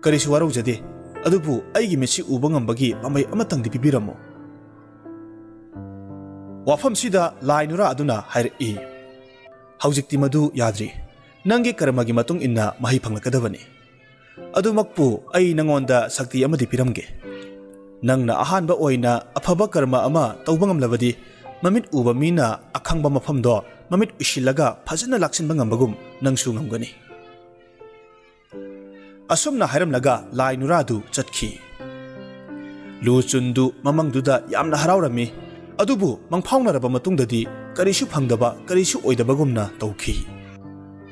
"ꯀꯔꯤꯁꯨ ꯋꯥꯔꯧꯖꯗꯦ, ꯑꯗꯨꯕꯨ ꯑꯩꯒꯤ ꯃꯤꯠꯁꯤ ꯎꯕ ꯉꯝꯕꯒꯤ ꯄꯥꯝꯕꯩ ꯑꯃꯇꯪꯗꯤ ꯄꯤꯕꯤꯔꯝꯃꯨ꯫" ꯋꯥꯐꯝꯁꯤꯗ ꯂꯥꯏ ꯅꯨꯔꯥ ꯑꯗꯨꯅ ꯍꯥꯏꯔꯛꯏ, "ꯍꯧꯖꯤꯛꯇꯤ ꯃꯗꯨ ꯌꯥꯗ꯭ꯔꯤ꯫ ꯅꯪꯒꯤ ꯀꯔꯃꯒꯤ ꯃꯇꯨꯡ ꯏꯟꯅ ꯃꯍꯩ ꯐꯪꯂꯛꯀꯗꯕꯅꯤ꯫ ꯑꯗꯨꯃꯛꯄꯨ ꯑꯩ ꯅꯉꯣꯟꯗ ꯁꯛꯇꯤ ꯑꯃꯗꯤ ꯄꯤꯔꯝꯒꯦ꯫ ꯅꯪꯅ ꯑꯍꯥꯟꯕ ꯑꯣꯏꯅ ꯑꯐꯕ ꯀꯔꯃ ꯑꯃ ꯇꯧꯕ ꯉꯝꯂꯕꯗꯤ, ꯃꯃꯤꯠ ꯎꯕ ꯃꯤꯅ ꯑꯈꯪꯕ ꯃꯐꯝꯗꯣ ꯃꯃꯤꯠ ꯎꯏꯁꯤꯜꯂꯒ ꯐꯖꯅ ꯂꯥꯛꯁꯤꯟꯕ ꯉꯝꯕꯒꯨꯝ ꯅꯪꯁꯨ ꯉꯝꯒꯅꯤ꯫" ꯑꯁꯨꯝꯅ ꯍꯥꯏꯔꯝꯂꯒ ꯂꯥꯏ ꯅꯨꯔꯥꯗꯨ ꯆꯠꯈꯤ꯫ ꯂꯨ ꯆꯨꯟꯗꯨ ꯃꯃꯪꯗꯨꯗ ꯌꯥꯝꯅ ꯍꯔꯥꯎꯔꯝꯃꯤ, ꯑꯗꯨꯕꯨ ꯃꯪꯐꯥꯎꯅꯔꯕ ꯃꯇꯨꯡꯗꯗꯤ ꯀꯔꯤꯁꯨ ꯐꯪꯗꯕ, ꯀꯔꯤꯁꯨ ꯑꯣꯏꯗꯕꯒꯨꯝꯅ ꯇꯧꯈꯤ꯫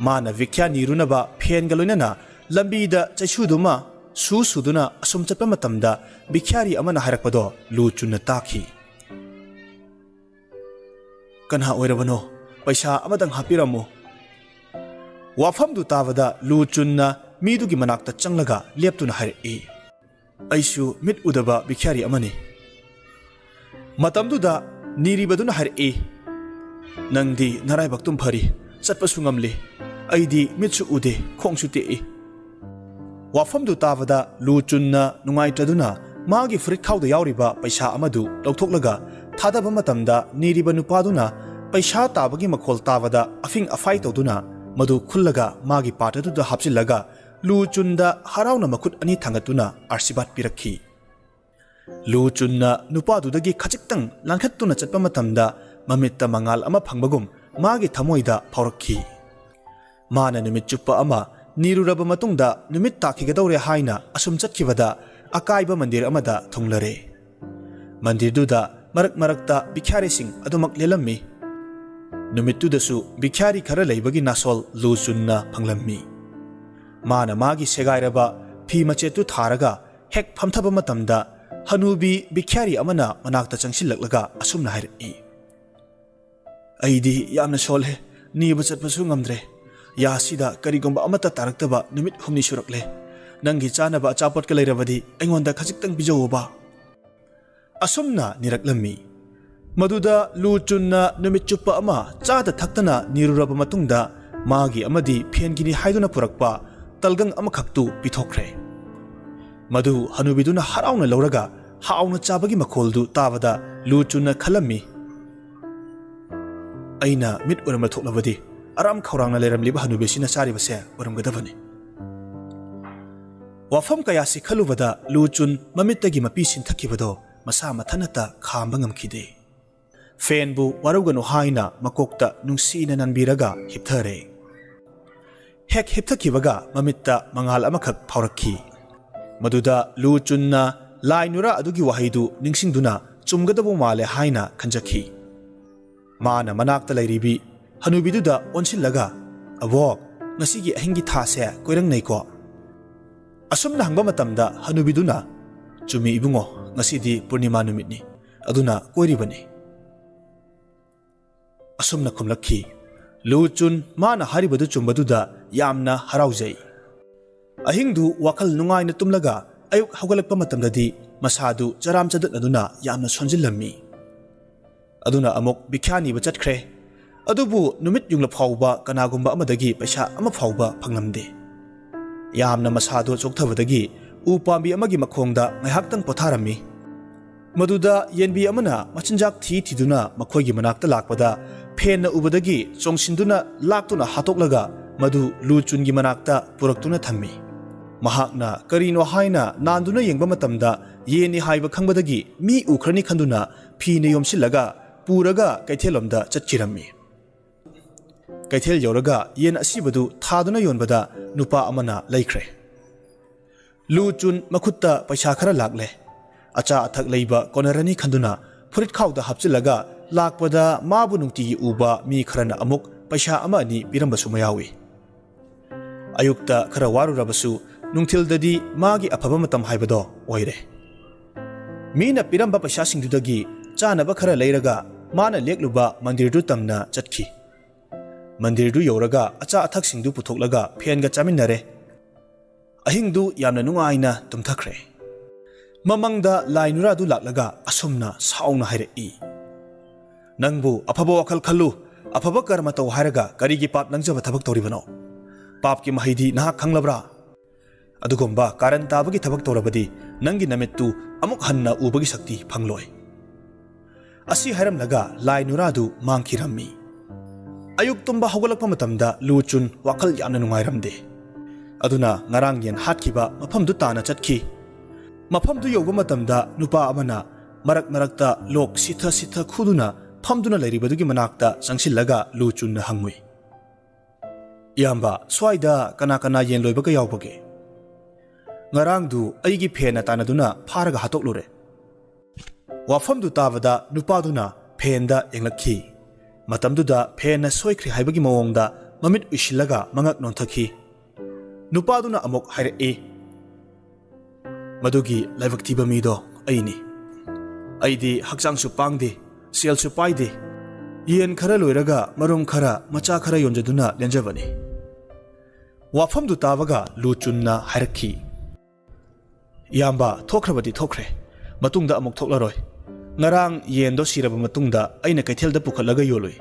ꯃꯥꯅ ꯚꯤꯈ꯭ꯌꯥ ꯅꯤꯔꯨꯅꯕ ꯐꯦꯟꯒ ꯂꯣꯏꯅꯅ ꯂꯝꯕꯤꯗ ꯆꯩꯁꯨꯗꯨꯃ ꯁꯨ ꯁꯨꯗꯨꯅ ꯑꯁꯨꯝ ꯆꯠꯄ ꯃꯇꯝꯗ ꯚꯤꯈ꯭ꯌꯥꯔꯤ ꯑꯃꯅ ꯍꯥꯏꯔꯛꯄꯗꯣ ꯂꯨ ꯆꯨꯟꯅ ꯇꯥꯈꯤ꯫ "ꯀꯅꯥ ꯑꯣꯏꯔꯕꯅꯣ? ꯄꯩꯁꯥ ꯑꯃꯇꯪ ꯍꯥꯞꯄꯤꯔꯝꯃꯨ꯫" ꯋꯥꯐꯝꯗꯨ ꯇꯥꯕꯗ ꯂꯨ ꯆꯨꯟꯅ ꯃꯤꯗꯨꯒꯤ ꯃꯅꯥꯛꯇ ꯆꯪꯂꯒ ꯂꯦꯞꯇꯨꯅ ꯍꯥꯏꯔꯛꯏ, "ꯑꯩꯁꯨ ꯃꯤꯠ ꯎꯗꯕ ꯚꯤꯈ꯭ꯌꯥꯔꯤ ꯑꯃꯅꯤ꯫" ꯃꯇꯝꯗꯨꯗ ꯅꯤꯔꯤꯕꯗꯨꯅ ꯍꯥꯏꯔꯛꯏ, "ꯅꯪꯗꯤ ꯅꯔꯥꯏꯕꯛꯇꯨꯝ ꯐꯔꯤ, ꯆꯠꯄꯁꯨ ꯉꯝꯂꯤ꯫ ꯑꯩꯗꯤ ꯃꯤꯠꯁꯨ ꯎꯗꯦ, ꯈꯣꯡꯁꯨ ꯇꯦꯛꯏ꯫" ꯋꯥꯐꯝꯗꯨ ꯇꯥꯕꯗ ꯂꯨ ꯆꯨꯟꯅ ꯅꯨꯡꯉꯥꯏꯇ꯭ꯔꯗꯨꯅ ꯃꯥꯒꯤ ꯐꯨꯔꯤꯠꯈꯥꯎꯗ ꯌꯥꯎꯔꯤꯕ ꯄꯩꯁꯥ ꯑꯃꯗꯨ ꯂꯧꯊꯣꯛꯂꯒ ꯊꯥꯗꯕ ꯃꯇꯝꯗ, ꯅꯤꯔꯤꯕ ꯅꯨꯄꯥꯗꯨꯅ ꯄꯩꯁꯥ ꯇꯥꯕꯒꯤ ꯃꯈꯣꯜ ꯇꯥꯕꯗ ꯑꯐꯤꯡ ꯑꯐꯥꯏ ꯇꯧꯗꯨꯅ ꯃꯗꯨ ꯈꯨꯜꯂꯒ ꯃꯥꯒꯤ ꯄꯥꯔꯠ ꯑꯗꯨꯗ ꯍꯥꯞꯆꯤꯜꯂꯒ ꯂꯨ ꯆꯨꯟꯗ ꯍꯔꯥꯎꯅ ꯃꯈꯨꯠ ꯑꯅꯤ ꯊꯥꯡꯒꯠꯇꯨꯅ ꯑꯥꯔꯁꯤꯕꯥꯗ ꯄꯤꯔꯛꯈꯤ꯫ ꯂꯨ ꯆꯨꯟꯅ ꯅꯨꯄꯥꯗꯨꯗꯒꯤ ꯈꯖꯤꯛꯇꯪ ꯂꯥꯟꯈꯠꯇꯨꯅ ꯆꯠꯄ ꯃꯇꯝꯗ ꯃꯃꯤꯠꯇ ꯃꯉꯥꯜ ꯑꯃ ꯐꯪꯕꯒꯨꯝ ꯃꯥꯒꯤ ꯊꯃꯣꯏꯗ ꯐꯥꯎꯔꯛꯈꯤ꯫ ꯃꯥꯅ ꯅꯨꯃꯤꯠ ꯆꯨꯞꯄ ꯑꯃ ꯅꯤꯔꯨꯔꯕ ꯃꯇꯨꯡꯗ ꯅꯨꯃꯤꯠ ꯇꯥꯈꯤꯒꯗꯧꯔꯦ ꯍꯥꯏꯅ ꯑꯁꯨꯝ ꯆꯠꯈꯤꯕꯗ ꯑꯀꯥꯏꯕ ꯃꯟꯗꯤꯔ ꯑꯃꯗ ꯊꯨꯡꯂꯔꯦ꯫ ꯃꯟꯗꯤꯔꯗꯨꯗ ꯃꯔꯛ ꯃꯔꯛꯇ ꯚꯤꯈ꯭ꯌꯥꯔꯤꯁꯤꯡ ꯑꯗꯨꯃꯛ ꯂꯦꯜꯂꯝꯃꯤ꯫ ꯅꯨꯃꯤꯠꯇꯨꯗꯁꯨ ꯚꯤꯈ꯭ꯌꯥꯔꯤ ꯈꯔ ꯂꯩꯕꯒꯤ ꯅꯥꯁꯣꯜ ꯂꯨ ꯆꯨꯟꯅ ꯐꯪꯂꯝꯃꯤ꯫ ꯃꯥꯅ ꯃꯥꯒꯤ ꯁꯦꯒꯥꯏꯔꯕ ꯐꯤ ꯃꯆꯦꯠꯇꯨ ꯊꯥꯔꯒ ꯍꯦꯛ ꯐꯝꯊꯕ ꯃꯇꯝꯗ ꯍꯅꯨꯕꯤ ꯚꯤꯈ꯭ꯌꯥꯔꯤ ꯑꯃꯅ ꯃꯅꯥꯛꯇ ꯆꯪꯁꯤꯜꯂꯛꯂꯒ ꯑꯁꯨꯝꯅ ꯍꯥꯏꯔꯛꯏ, "ꯑꯩꯗꯤ ꯌꯥꯝꯅ ꯁꯣꯜꯂꯦ, ꯅꯤꯕ ꯆꯠꯄꯁꯨ ꯉꯝꯗ꯭ꯔꯦ꯫ ꯌꯥꯁꯤꯗ ꯀꯔꯤꯒꯨꯝꯕ ꯑꯃꯠꯇ ꯇꯥꯔꯛꯇꯕ ꯅꯨꯃꯤꯠ ꯍꯨꯝꯅꯤ ꯁꯨꯔꯛꯂꯦ꯫ ꯅꯪꯒꯤ ꯆꯥꯅꯕ ꯑꯆꯥꯄꯣꯠꯀ ꯂꯩꯔꯕꯗꯤ ꯑꯩꯉꯣꯟꯗ ꯈꯖꯤꯛꯇꯪ ꯄꯤꯖꯧꯕ꯫" ꯑꯁꯨꯝꯅ ꯅꯤꯔꯛꯂꯝꯃꯤ꯫ ꯃꯗꯨꯗ ꯂꯨ ꯆꯨꯟꯅ ꯅꯨꯃꯤꯠ ꯆꯨꯞꯄ ꯑꯃ ꯆꯥꯗ ꯊꯛꯇꯅ ꯅꯤꯔꯨꯔꯕ ꯃꯇꯨꯡꯗ ꯃꯥꯒꯤ ꯑꯃꯗꯤ ꯐꯦꯟꯒꯤꯅꯤ ꯍꯥꯏꯗꯨꯅ ꯄꯨꯔꯛꯄ ꯇꯜꯒꯪ ꯑꯃꯈꯛꯇꯨ ꯄꯤꯊꯣꯛꯈ꯭ꯔꯦ꯫ ꯃꯗꯨ ꯍꯅꯨꯕꯤꯗꯨꯅ ꯍꯔꯥꯎꯅ ꯂꯧꯔꯒ ꯍꯥꯎꯅ ꯆꯥꯕꯒꯤ ꯃꯈꯣꯜꯗꯨ ꯇꯥꯕꯗ ꯂꯨ ꯆꯨꯟꯅ ꯈꯜꯂꯝꯃꯤ, "ꯑꯩꯅ ꯃꯤꯠ ꯎꯔꯝꯕ ꯊꯣꯛꯂꯕꯗꯤ ꯑꯔꯥꯝ ꯈꯧꯔꯥꯡꯅ ꯂꯩꯔꯝꯂꯤꯕ ꯍꯅꯨꯕꯤꯁꯤꯅ ꯆꯥꯔꯤꯕꯁꯦ ꯎꯔꯝꯒꯗꯕꯅꯤ"꯫ ꯋꯥꯐꯝ ꯀꯌꯥꯁꯤ ꯈꯜꯂꯨꯕꯗ ꯂꯨ ꯆꯨꯟ ꯃꯃꯤꯠꯇꯒꯤ ꯃꯄꯤ ꯁꯤꯟꯊꯛꯈꯤꯕꯗꯣ ꯃꯁꯥ ꯃꯊꯟꯅꯇ ꯈꯥꯝꯕ ꯉꯝꯈꯤꯗꯦ꯫ ꯐꯦꯟꯕꯨ ꯋꯥꯔꯧꯒꯅꯨ ꯍꯥꯏꯅ ꯃꯀꯣꯛꯇ ꯅꯨꯡꯁꯤꯅ ꯅꯟꯕꯤꯔꯒ ꯍꯤꯞꯊꯔꯦ꯫ ꯍꯦꯛ ꯍꯤꯞꯊꯈꯤꯕꯒ ꯃꯃꯤꯠꯇ ꯃꯉꯥꯜ ꯑꯃꯈꯛ ꯐꯥꯎꯔꯛꯈꯤ꯫ ꯃꯗꯨꯗ ꯂꯨ ꯆꯨꯟꯅ ꯂꯥꯏ ꯅꯨꯔꯥ ꯑꯗꯨꯒꯤ ꯋꯥꯍꯩꯗꯨ ꯅꯤꯡꯁꯤꯡꯗꯨꯅ ꯆꯨꯝꯒꯗꯕ ꯃꯥꯜꯂꯦ ꯍꯥꯏꯅ ꯈꯟꯖꯈꯤ꯫ ꯃꯥꯅ ꯃꯅꯥꯛꯇ ꯂꯩꯔꯤꯕꯤ ꯍꯅꯨꯕꯤꯗꯨꯗ ꯑꯣꯟꯁꯤꯜꯂꯒ, "ꯑꯕꯣꯛ, ꯉꯁꯤꯒꯤ ꯑꯍꯤꯡꯒꯤ ꯊꯥꯁꯦ ꯀꯣꯏꯔꯪꯅꯩꯀꯣ?" ꯑꯁꯨꯝꯅ ꯍꯪꯕ ꯃꯇꯝꯗ ꯍꯅꯨꯕꯤꯗꯨꯅ, "ꯆꯨꯝꯃꯤ ꯏꯕꯨꯡꯉꯣ, ꯉꯁꯤꯗꯤ ꯄꯨꯔꯅꯤꯃꯥ ꯅꯨꯃꯤꯠꯅꯤ, ꯑꯗꯨꯅ ꯀꯣꯏꯔꯤꯕꯅꯤ"꯫ ꯑꯁꯨꯝꯅ ꯈꯨꯝꯂꯛꯈꯤ꯫ ꯂꯨ ꯆꯨꯟ ꯃꯥꯅ ꯍꯥꯏꯔꯤꯕꯗꯨ ꯆꯨꯝꯕꯗꯨꯗ ꯌꯥꯝꯅ ꯍꯔꯥꯎꯖꯩ꯫ ꯑꯍꯤꯡꯗꯨ ꯋꯥꯈꯜ ꯅꯨꯡꯉꯥꯏꯅ ꯇꯨꯝꯂꯒ ꯑꯌꯨꯛ ꯍꯧꯒꯠꯂꯛꯄ ꯃꯇꯝꯗꯗꯤ ꯃꯁꯥꯗꯨ ꯆꯔꯥꯝ ꯆꯗꯠꯅꯗꯨꯅ ꯌꯥꯝꯅ ꯁꯣꯟꯖꯤꯜꯂꯝꯃꯤ꯫ ꯑꯗꯨꯅ ꯑꯃꯨꯛ ꯚꯤꯈ꯭ꯌꯥ ꯅꯤꯕ ꯆꯠꯈ꯭ꯔꯦ꯫ ꯑꯗꯨꯕꯨ ꯅꯨꯃꯤꯠ ꯌꯨꯡꯂ ꯐꯥꯎꯕ ꯀꯅꯥꯒꯨꯝꯕ ꯑꯃꯗꯒꯤ ꯄꯩꯁꯥ ꯑꯃ ꯐꯥꯎꯕ ꯐꯪꯂꯝꯗꯦ꯫ ꯌꯥꯝꯅ ꯃꯁꯥꯗꯣ ꯆꯣꯛꯊꯕꯗꯒꯤ ꯎ ꯄꯥꯝꯕꯤ ꯑꯃꯒꯤ ꯃꯈꯣꯡꯗ ꯉꯥꯏꯍꯥꯛꯇꯪ ꯄꯣꯊꯥꯔꯝꯃꯤ꯫ ꯃꯗꯨꯗ ꯌꯦꯟꯕꯤ ꯑꯃꯅ ꯃꯆꯤꯟꯖꯥꯛ ꯊꯤ ꯊꯤꯗꯨꯅ ꯃꯈꯣꯏꯒꯤ ꯃꯅꯥꯛꯇ ꯂꯥꯛꯄꯗ ꯐꯦꯟꯅ ꯎꯕꯗꯒꯤ ꯆꯣꯡꯁꯤꯟꯗꯨꯅ ꯂꯥꯛꯇꯨꯅ ꯍꯥꯠꯇꯣꯛꯂꯒ ꯃꯗꯨ ꯂꯨ ꯆꯨꯟꯒꯤ ꯃꯅꯥꯛꯇ ꯄꯨꯔꯛꯇꯨꯅ ꯊꯝꯃꯤ꯫ ꯃꯍꯥꯛꯅ ꯀꯔꯤꯅꯣ ꯍꯥꯏꯅ ꯅꯥꯟꯗꯨꯅ ꯌꯦꯡꯕ ꯃꯇꯝꯗ ꯌꯦꯟꯅꯤ ꯍꯥꯏꯕ ꯈꯪꯕꯗꯒꯤ ꯃꯤ ꯎꯈ꯭ꯔꯅꯤ ꯈꯟꯗꯨꯅ ꯐꯤꯅ ꯌꯣꯝꯁꯤꯜꯂꯒ ꯄꯨꯔꯒ ꯀꯩꯊꯦꯜꯂꯣꯝꯗ ꯆꯠꯈꯤꯔꯝꯃꯤ꯫ ꯀꯩꯊꯦꯜ ꯌꯧꯔꯒ ꯌꯦꯟ ꯑꯁꯤꯕꯗꯨ ꯊꯥꯗꯨꯅ ꯌꯣꯟꯕꯗ ꯅꯨꯄꯥ ꯑꯃꯅ ꯂꯩꯈ꯭ꯔꯦ꯫ ꯂꯨ ꯆꯨꯟ ꯃꯈꯨꯠꯇ ꯄꯩꯁꯥ ꯈꯔ ꯂꯥꯛꯂꯦ꯫ ꯑꯆꯥ ꯑꯊꯛ ꯂꯩꯕ ꯀꯣꯟꯅꯔꯅꯤ ꯈꯟꯗꯨꯅ ꯐꯨꯔꯤꯠꯈꯥꯎꯗ ꯍꯥꯞꯆꯤꯜꯂꯒ ꯂꯥꯛꯄꯗ ꯃꯥꯕꯨ ꯅꯨꯡꯇꯤꯒꯤ ꯎꯕ ꯃꯤ ꯈꯔꯅ ꯑꯃꯨꯛ ꯄꯩꯁꯥ ꯑꯃ ꯑꯅꯤ ꯄꯤꯔꯝꯕꯁꯨ ꯃꯌꯥꯎꯏ꯫ ꯑꯌꯨꯛꯇ ꯈꯔ ꯋꯥꯔꯨꯔꯕꯁꯨ ꯅꯨꯡꯊꯤꯜꯗꯗꯤ ꯃꯥꯒꯤ ꯑꯐꯕ ꯃꯇꯝ ꯍꯥꯏꯕꯗꯣ ꯑꯣꯏꯔꯦ꯫ ꯃꯤꯅ ꯄꯤꯔꯝꯕ ꯄꯩꯁꯥꯁꯤꯡꯗꯨꯗꯒꯤ ꯆꯥꯅꯕ ꯈꯔ ꯂꯩꯔꯒ ꯃꯥꯅ ꯂꯦꯛꯂꯨꯕ ꯃꯟꯗꯤꯔꯗꯨ ꯇꯝꯅ ꯆꯠꯈꯤ꯫ ꯃꯟꯗꯤꯔꯗꯨ ꯌꯧꯔꯒ ꯑꯆꯥ ꯑꯊꯛꯁꯤꯡꯗꯨ ꯄꯨꯊꯣꯛꯂꯒ ꯐꯦꯟꯒ ꯆꯥꯃꯤꯟꯅꯔꯦ꯫ ꯑꯍꯤꯡꯗꯨ ꯌꯥꯝꯅ ꯅꯨꯡꯉꯥꯏꯅ ꯇꯨꯝꯊꯈ꯭ꯔꯦ꯫ ꯃꯃꯪꯗ ꯂꯥꯏ ꯅꯨꯔꯥꯗꯨ ꯂꯥꯛꯂꯒ ꯑꯁꯨꯝꯅ ꯁꯥꯎꯅ ꯍꯥꯏꯔꯛꯏ, "ꯅꯪꯕꯨ ꯑꯐꯕ ꯋꯥꯈꯜ ꯈꯜꯂꯨ, ꯑꯐꯕ ꯀꯔꯃ ꯇꯧ ꯍꯥꯏꯔꯒ ꯀꯔꯤꯒꯤ ꯄꯥꯞ ꯅꯪꯖꯕ ꯊꯕꯛ ꯇꯧꯔꯤꯕꯅꯣ? ꯄꯥꯞꯀꯤ ꯃꯍꯩꯗꯤ ꯅꯍꯥꯛ ꯈꯪꯂꯕ꯭ꯔꯥ? ꯑꯗꯨꯒꯨꯝꯕ ꯀꯥꯔꯟ ꯇꯥꯕꯒꯤ ꯊꯕꯛ ꯇꯧꯔꯕꯗꯤ ꯅꯪꯒꯤ ꯅꯃꯤꯠꯇꯨ ꯑꯃꯨꯛ ꯍꯟꯅ ꯎꯕꯒꯤ ꯁꯛꯇꯤ ꯐꯪꯂꯣꯏ"꯫ ꯑꯁꯤ ꯍꯥꯏꯔꯝꯂꯒ ꯂꯥꯏ ꯅꯨꯔꯥꯗꯨ ꯃꯥꯡꯈꯤꯔꯝꯃꯤ꯫ ꯑꯌꯨꯛ ꯇꯨꯝꯕ ꯍꯧꯒꯠꯂꯛꯄ ꯃꯇꯝꯗ ꯂꯨ ꯆꯨꯟ ꯋꯥꯈꯜ ꯌꯥꯝꯅ ꯅꯨꯡꯉꯥꯏꯔꯝꯗꯦ꯫ ꯑꯗꯨꯅ ꯉꯔꯥꯡ ꯌꯦꯟ ꯍꯥꯠꯈꯤꯕ ꯃꯐꯝꯗꯨ ꯇꯥꯅ ꯆꯠꯈꯤ꯫ ꯃꯐꯝꯗꯨ ꯌꯧꯕ ꯃꯇꯝꯗ ꯅꯨꯄꯥ ꯑꯃꯅ ꯃꯔꯛ ꯃꯔꯛꯇ ꯂꯣꯛ ꯁꯤꯊ ꯁꯤꯊ ꯈꯨꯗꯨꯅ ꯐꯝꯗꯨꯅ ꯂꯩꯔꯤꯕꯗꯨꯒꯤ ꯃꯅꯥꯛꯇ ꯆꯪꯁꯤꯜꯂꯒ ꯂꯨ ꯆꯨꯟꯅ ꯍꯪꯉꯨꯏ, "ꯏꯌꯥꯝꯕ, ꯁ꯭ꯋꯥꯏꯗ ꯀꯅꯥ ꯀꯅꯥ ꯌꯦꯟ ꯂꯣꯏꯕꯒ ꯌꯥꯎꯕꯒꯦ? ꯉꯔꯥꯡꯗꯨ ꯑꯩꯒꯤ ꯐꯦꯟꯅ ꯇꯥꯟꯅꯗꯨꯅ ꯐꯥꯔꯒ ꯍꯥꯠꯇꯣꯛꯂꯨꯔꯦ"꯫ ꯋꯥꯐꯝꯗꯨ ꯇꯥꯕꯗ ꯅꯨꯄꯥꯗꯨꯅ ꯐꯦꯟꯗ ꯌꯦꯡꯂꯛꯈꯤ꯫ ꯃꯇꯝꯗꯨꯗ ꯐꯦꯟꯅ ꯁꯣꯏꯈ꯭ꯔꯦ ꯍꯥꯏꯕꯒꯤ ꯃꯑꯣꯡꯗ ꯃꯃꯤꯠ ꯎꯏꯁꯤꯜꯂꯒ ꯃꯉꯛ ꯅꯣꯟꯊꯈꯤ꯫ ꯅꯨꯄꯥꯗꯨꯅ ꯑꯃꯨꯛ ꯍꯥꯏꯔꯛꯏ, "ꯃꯗꯨꯒꯤ ꯂꯥꯏꯕꯛ ꯊꯤꯕ ꯃꯤꯗꯣ ꯑꯩꯅꯤ꯫ ꯑꯩꯗꯤ ꯍꯛꯆꯥꯡꯁꯨ ꯄꯥꯡꯗꯦ, ꯁꯦꯜꯁꯨ ꯄꯥꯏꯗꯦ꯫ ꯌꯦꯟ ꯈꯔ ꯂꯣꯏꯔꯒ ꯃꯔꯨꯝ ꯈꯔ, ꯃꯆꯥ ꯈꯔ ꯌꯣꯟꯖꯗꯨꯅ ꯂꯦꯟꯖꯕꯅꯤ"꯫ ꯋꯥꯐꯝꯗꯨ ꯇꯥꯕꯒ ꯂꯨ ꯆꯨꯟꯅ ꯍꯥꯏꯔꯛꯈꯤ, "ꯏꯌꯥꯝꯕ, ꯊꯣꯛꯈ꯭ꯔꯕꯗꯤ ꯊꯣꯛꯈ꯭ꯔꯦ, ꯃꯇꯨꯡꯗ ꯑꯃꯨꯛ ꯊꯣꯛꯂꯔꯣꯏ꯫ ꯉꯔꯥꯡ ꯌꯦꯟꯗꯣ ꯁꯤꯔꯕ ꯃꯇꯨꯡꯗ ꯑꯩꯅ ꯀꯩꯊꯦꯜꯗ ꯄꯨꯈꯠꯂꯒ ꯌꯣꯜꯂꯨꯏ꯫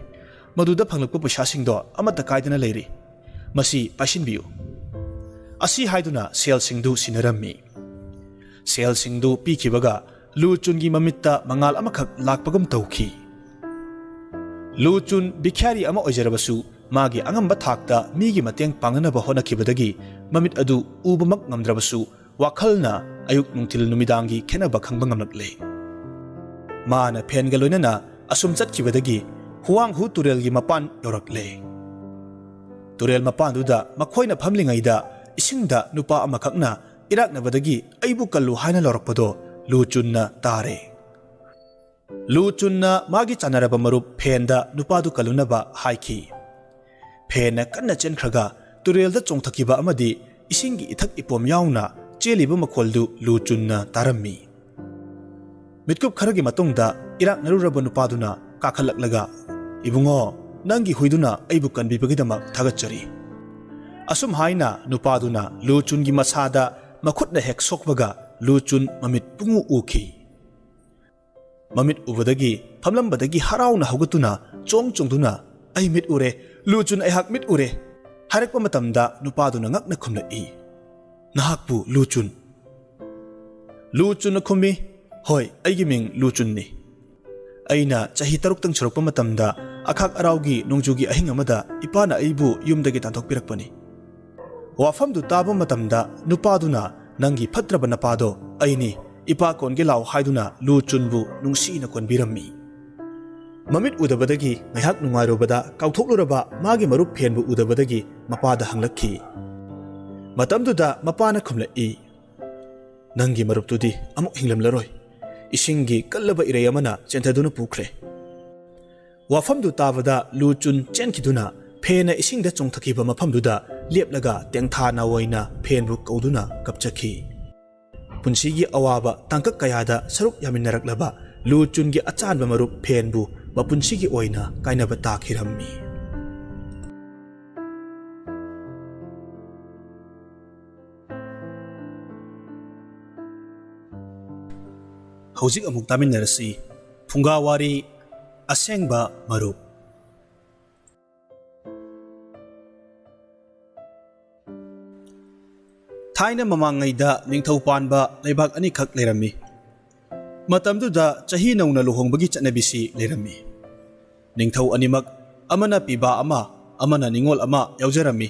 ꯃꯗꯨꯗ ꯐꯪꯂꯛꯄ ꯄꯩꯁꯥꯁꯤꯡꯗꯣ ꯑꯃꯠꯇ ꯀꯥꯏꯗꯅ ꯂꯩꯔꯤ꯫ ꯃꯁꯤ ꯄꯥꯏꯁꯤꯟꯕꯤꯌꯨ"꯫ ꯑꯁꯤ ꯍꯥꯏꯗꯨꯅ ꯁꯦꯜꯁꯤꯡꯗꯨ ꯁꯤꯟꯅꯔꯝꯃꯤ꯫ ꯁꯦꯜꯁꯤꯡꯗꯨ ꯄꯤꯈꯤꯕꯒ ꯂꯨ ꯆꯨꯟꯒꯤ ꯃꯃꯤꯠꯇ ꯃꯉꯥꯜ ꯑꯃꯈꯛ ꯂꯥꯛꯄꯒꯨꯝ ꯇꯧꯈꯤ꯫ ꯂꯨ ꯆꯨꯟ ꯚꯤꯈ꯭ꯌꯥꯔꯤ ꯑꯃ ꯑꯣꯏꯖꯔꯕꯁꯨ, ꯃꯥꯒꯤ ꯑꯉꯝꯕ ꯊꯥꯛꯇ ꯃꯤꯒꯤ ꯃꯇꯦꯡ ꯄꯥꯡꯅꯅꯕ ꯍꯣꯠꯅꯈꯤꯕꯗꯒꯤ ꯃꯃꯤꯠ ꯑꯗꯨ ꯎꯕꯃꯛ ꯉꯝꯗ꯭ꯔꯕꯁꯨ, ꯋꯥꯈꯜꯅ ꯑꯌꯨꯛ ꯅꯨꯡꯊꯤꯜ ꯅꯨꯃꯤꯗꯥꯡꯒꯤ ꯈꯦꯠꯅꯕ ꯈꯪꯕ ꯉꯝꯂꯛꯂꯦ꯫ ꯃꯥꯅ ꯐꯦꯟꯒ ꯂꯣꯏꯅꯅ ꯑꯁꯨꯝ ꯆꯠꯈꯤꯕꯗꯒꯤ ꯍꯨꯋꯥꯡꯍꯨ ꯇꯨꯔꯦꯜꯒꯤ ꯃꯄꯥꯟ ꯌꯧꯔꯛꯂꯦ꯫ ꯇꯨꯔꯦꯜ ꯃꯄꯥꯟꯗꯨꯗ ꯃꯈꯣꯏꯅ ꯐꯝꯂꯤꯉꯩꯗ ꯏꯁꯤꯡꯗ ꯅꯨꯄꯥ ꯑꯃꯈꯛꯅ ꯏꯔꯥꯛꯅꯕꯗꯒꯤ "ꯑꯩꯕꯨ ꯀꯜꯂꯨ" ꯍꯥꯏꯅ ꯂꯧꯔꯛꯄꯗꯣ ꯂꯨ ꯆꯨꯟꯅ ꯇꯥꯔꯦ꯫ ꯂꯨ ꯆꯨꯟꯅ ꯃꯥꯒꯤ ꯆꯥꯟꯅꯔꯕ ꯃꯔꯨꯞ ꯐꯦꯟꯗ ꯅꯨꯄꯥꯗꯨ ꯀꯜꯂꯨꯅꯕ ꯍꯥꯏꯈꯤ꯫ ꯐꯦꯟꯅ ꯀꯟꯅ ꯆꯦꯟꯈ꯭ꯔꯒ ꯇꯨꯔꯦꯜꯗ ꯆꯣꯡꯊꯈꯤꯕ ꯑꯃꯗꯤ ꯏꯁꯤꯡꯒꯤ ꯏꯊꯛ ꯏꯄꯣꯝ ꯌꯥꯎꯅ ꯆꯦꯜꯂꯤꯕ ꯃꯈꯣꯜꯗꯨ ꯂꯨ ꯆꯨꯟꯅ ꯇꯥꯔꯝꯃꯤ꯫ ꯃꯤꯠꯀꯨꯞ ꯈꯔꯒꯤ ꯃꯇꯨꯡꯗ ꯏꯔꯥꯛꯅꯔꯨꯔꯕ ꯅꯨꯄꯥꯗꯨꯅ ꯀꯥꯈꯠꯂꯛꯂꯒ, "ꯏꯕꯨꯡꯉꯣ, ꯅꯪꯒꯤ ꯍꯨꯏꯗꯨꯅ ꯑꯩꯕꯨ ꯀꯟꯕꯤꯕꯒꯤꯗꯃꯛ ꯊꯥꯒꯠꯆꯔꯤ"꯫ ꯑꯁꯨꯝ ꯍꯥꯏꯅ ꯅꯨꯄꯥꯗꯨꯅ ꯂꯨ ꯆꯨꯟꯒꯤ ꯃꯁꯥꯗ ꯃꯈꯨꯠꯅ ꯍꯦꯛ ꯁꯣꯛꯄꯒ ꯂꯨ ꯆꯨꯟ ꯃꯃꯤꯠ ꯄꯨꯡꯎ ꯎꯈꯤ꯫ ꯃꯃꯤꯠ ꯎꯕꯗꯒꯤ ꯐꯝꯂꯝꯕꯗꯒꯤ ꯍꯔꯥꯎꯅ ꯍꯧꯒꯠꯇꯨꯅ ꯆꯣꯡ ꯆꯣꯡꯗꯨꯅ, "ꯑꯩ ꯃꯤꯠ ꯎꯔꯦ, ꯂꯨ ꯆꯨꯟ, ꯑꯩꯍꯥꯛ ꯃꯤꯠ ꯎꯔꯦ" ꯍꯥꯏꯔꯛꯄ ꯃꯇꯝꯗ ꯅꯨꯄꯥꯗꯨꯅ ꯉꯛꯅ ꯈꯨꯝꯂꯛꯏ, "ꯅꯍꯥꯛꯄꯨ ꯂꯨ ꯆꯨꯟ?" ꯂꯨ ꯆꯨꯟꯅ ꯈꯨꯝꯃꯤ, "ꯍꯣꯏ, ꯑꯩꯒꯤ ꯃꯤꯡ ꯂꯨ ꯆꯨꯟꯅꯤ꯫ ꯑꯩꯅ ꯆꯍꯤ ꯇꯔꯨꯛꯇꯪ ꯁꯨꯔꯛꯄ ꯃꯇꯝꯗ ꯑꯈꯥꯛ ꯑꯔꯥꯎꯒꯤ ꯅꯣꯡꯖꯨꯒꯤ ꯑꯍꯤꯡ ꯑꯃꯗ ꯏꯄꯥꯅ ꯑꯩꯕꯨ ꯌꯨꯝꯗꯒꯤ ꯇꯥꯟꯊꯣꯛꯄꯤꯔꯛꯄꯅꯤ"꯫ ꯋꯥꯐꯝꯗꯨ ꯇꯥꯕ ꯃꯇꯝꯗ ꯅꯨꯄꯥꯗꯨꯅ, "ꯅꯪꯒꯤ ꯐꯠꯇ꯭ꯔꯕ ꯅꯄꯥꯗꯣ ꯑꯩꯅꯤ, ꯏꯄꯥ ꯀꯣꯟꯒꯦ ꯂꯥꯎ" ꯍꯥꯏꯗꯨꯅ ꯂꯨ ꯆꯨꯟꯕꯨ ꯅꯨꯡꯁꯤꯅ ꯀꯣꯟꯕꯤꯔꯝꯃꯤ꯫ ꯃꯃꯤꯠ ꯎꯗꯕꯗꯒꯤ ꯉꯥꯏꯍꯥꯛ ꯅꯨꯡꯉꯥꯏꯔꯨꯕꯗ ꯀꯥꯎꯊꯣꯛꯂꯨꯔꯕ ꯃꯥꯒꯤ ꯃꯔꯨꯞ ꯐꯦꯟꯕꯨ ꯎꯗꯕꯗꯒꯤ ꯃꯄꯥꯗ ꯍꯪꯂꯛꯈꯤ꯫ ꯃꯇꯝꯗꯨꯗ ꯃꯄꯥꯅ ꯈꯨꯝꯂꯛꯏ, "ꯅꯪꯒꯤ ꯃꯔꯨꯞꯇꯨꯗꯤ ꯑꯃꯨꯛ ꯍꯤꯡꯂꯝꯂꯔꯣꯏ꯫ ꯏꯁꯤꯡꯒꯤ ꯀꯜꯂꯕ ꯏꯔꯩ ꯑꯃꯅ ꯆꯦꯟꯊꯗꯨꯅ ꯄꯨꯈ꯭ꯔꯦ"꯫ ꯋꯥꯐꯝꯗꯨ ꯇꯥꯕꯗ ꯂꯨ ꯆꯨꯟ ꯆꯦꯟꯈꯤꯗꯨꯅ ꯐꯦꯟꯅ ꯏꯁꯤꯡꯗ ꯆꯣꯡꯊꯈꯤꯕ ꯃꯐꯝꯗꯨꯗ ꯂꯦꯞꯂꯒ ꯇꯦꯡꯊꯥ ꯅꯥꯑꯣꯏꯅ ꯐꯦꯟꯕꯨ ꯀꯧꯗꯨꯅ ꯀꯞꯆꯈꯤ꯫ ꯄꯨꯟꯁꯤꯒꯤ ꯑꯋꯥꯕ ꯇꯥꯡꯀꯛ ꯀꯌꯥꯗ ꯁꯔꯨꯛ ꯌꯥꯃꯤꯟꯅꯔꯛꯂꯕ ꯂꯨ ꯆꯨꯟꯒꯤ ꯑꯆꯥꯟꯕ ꯃꯔꯨꯞ ꯐꯦꯟꯕꯨ ꯃꯄꯨꯟꯁꯤꯒꯤ ꯑꯣꯏꯅ ꯀꯥꯏꯅꯕ ꯇꯥꯈꯤꯔꯝꯃꯤ꯫ ꯍꯧꯖꯤꯛ ꯑꯃꯨꯛ ꯇꯥꯃꯤꯟꯅꯔꯁꯤ꯫ ꯐꯨꯡꯒꯥ ꯋꯥꯔꯤ, ꯑꯁꯦꯡꯕ ꯃꯔꯨꯞ꯫ ꯊꯥꯏꯅ ꯃꯃꯥꯡꯉꯩꯗ ꯅꯤꯡꯊꯧ ꯄꯥꯟꯕ ꯂꯩꯕꯥꯛ ꯑꯅꯤꯈꯛ ꯂꯩꯔꯝꯃꯤ꯫ ꯃꯇꯝꯗꯨꯗ ꯆꯍꯤ ꯅꯧꯅ ꯂꯨꯍꯣꯡꯕꯒꯤ ꯆꯠꯅꯕꯤꯁꯤ ꯂꯩꯔꯝꯃꯤ꯫ ꯅꯤꯡꯊꯧ ꯑꯅꯤꯃꯛ, ꯑꯃꯅ ꯄꯤꯕꯥ ꯑꯃ, ꯑꯃꯅ ꯅꯤꯉꯣꯜ ꯑꯃ ꯌꯥꯎꯖꯔꯝꯃꯤ꯫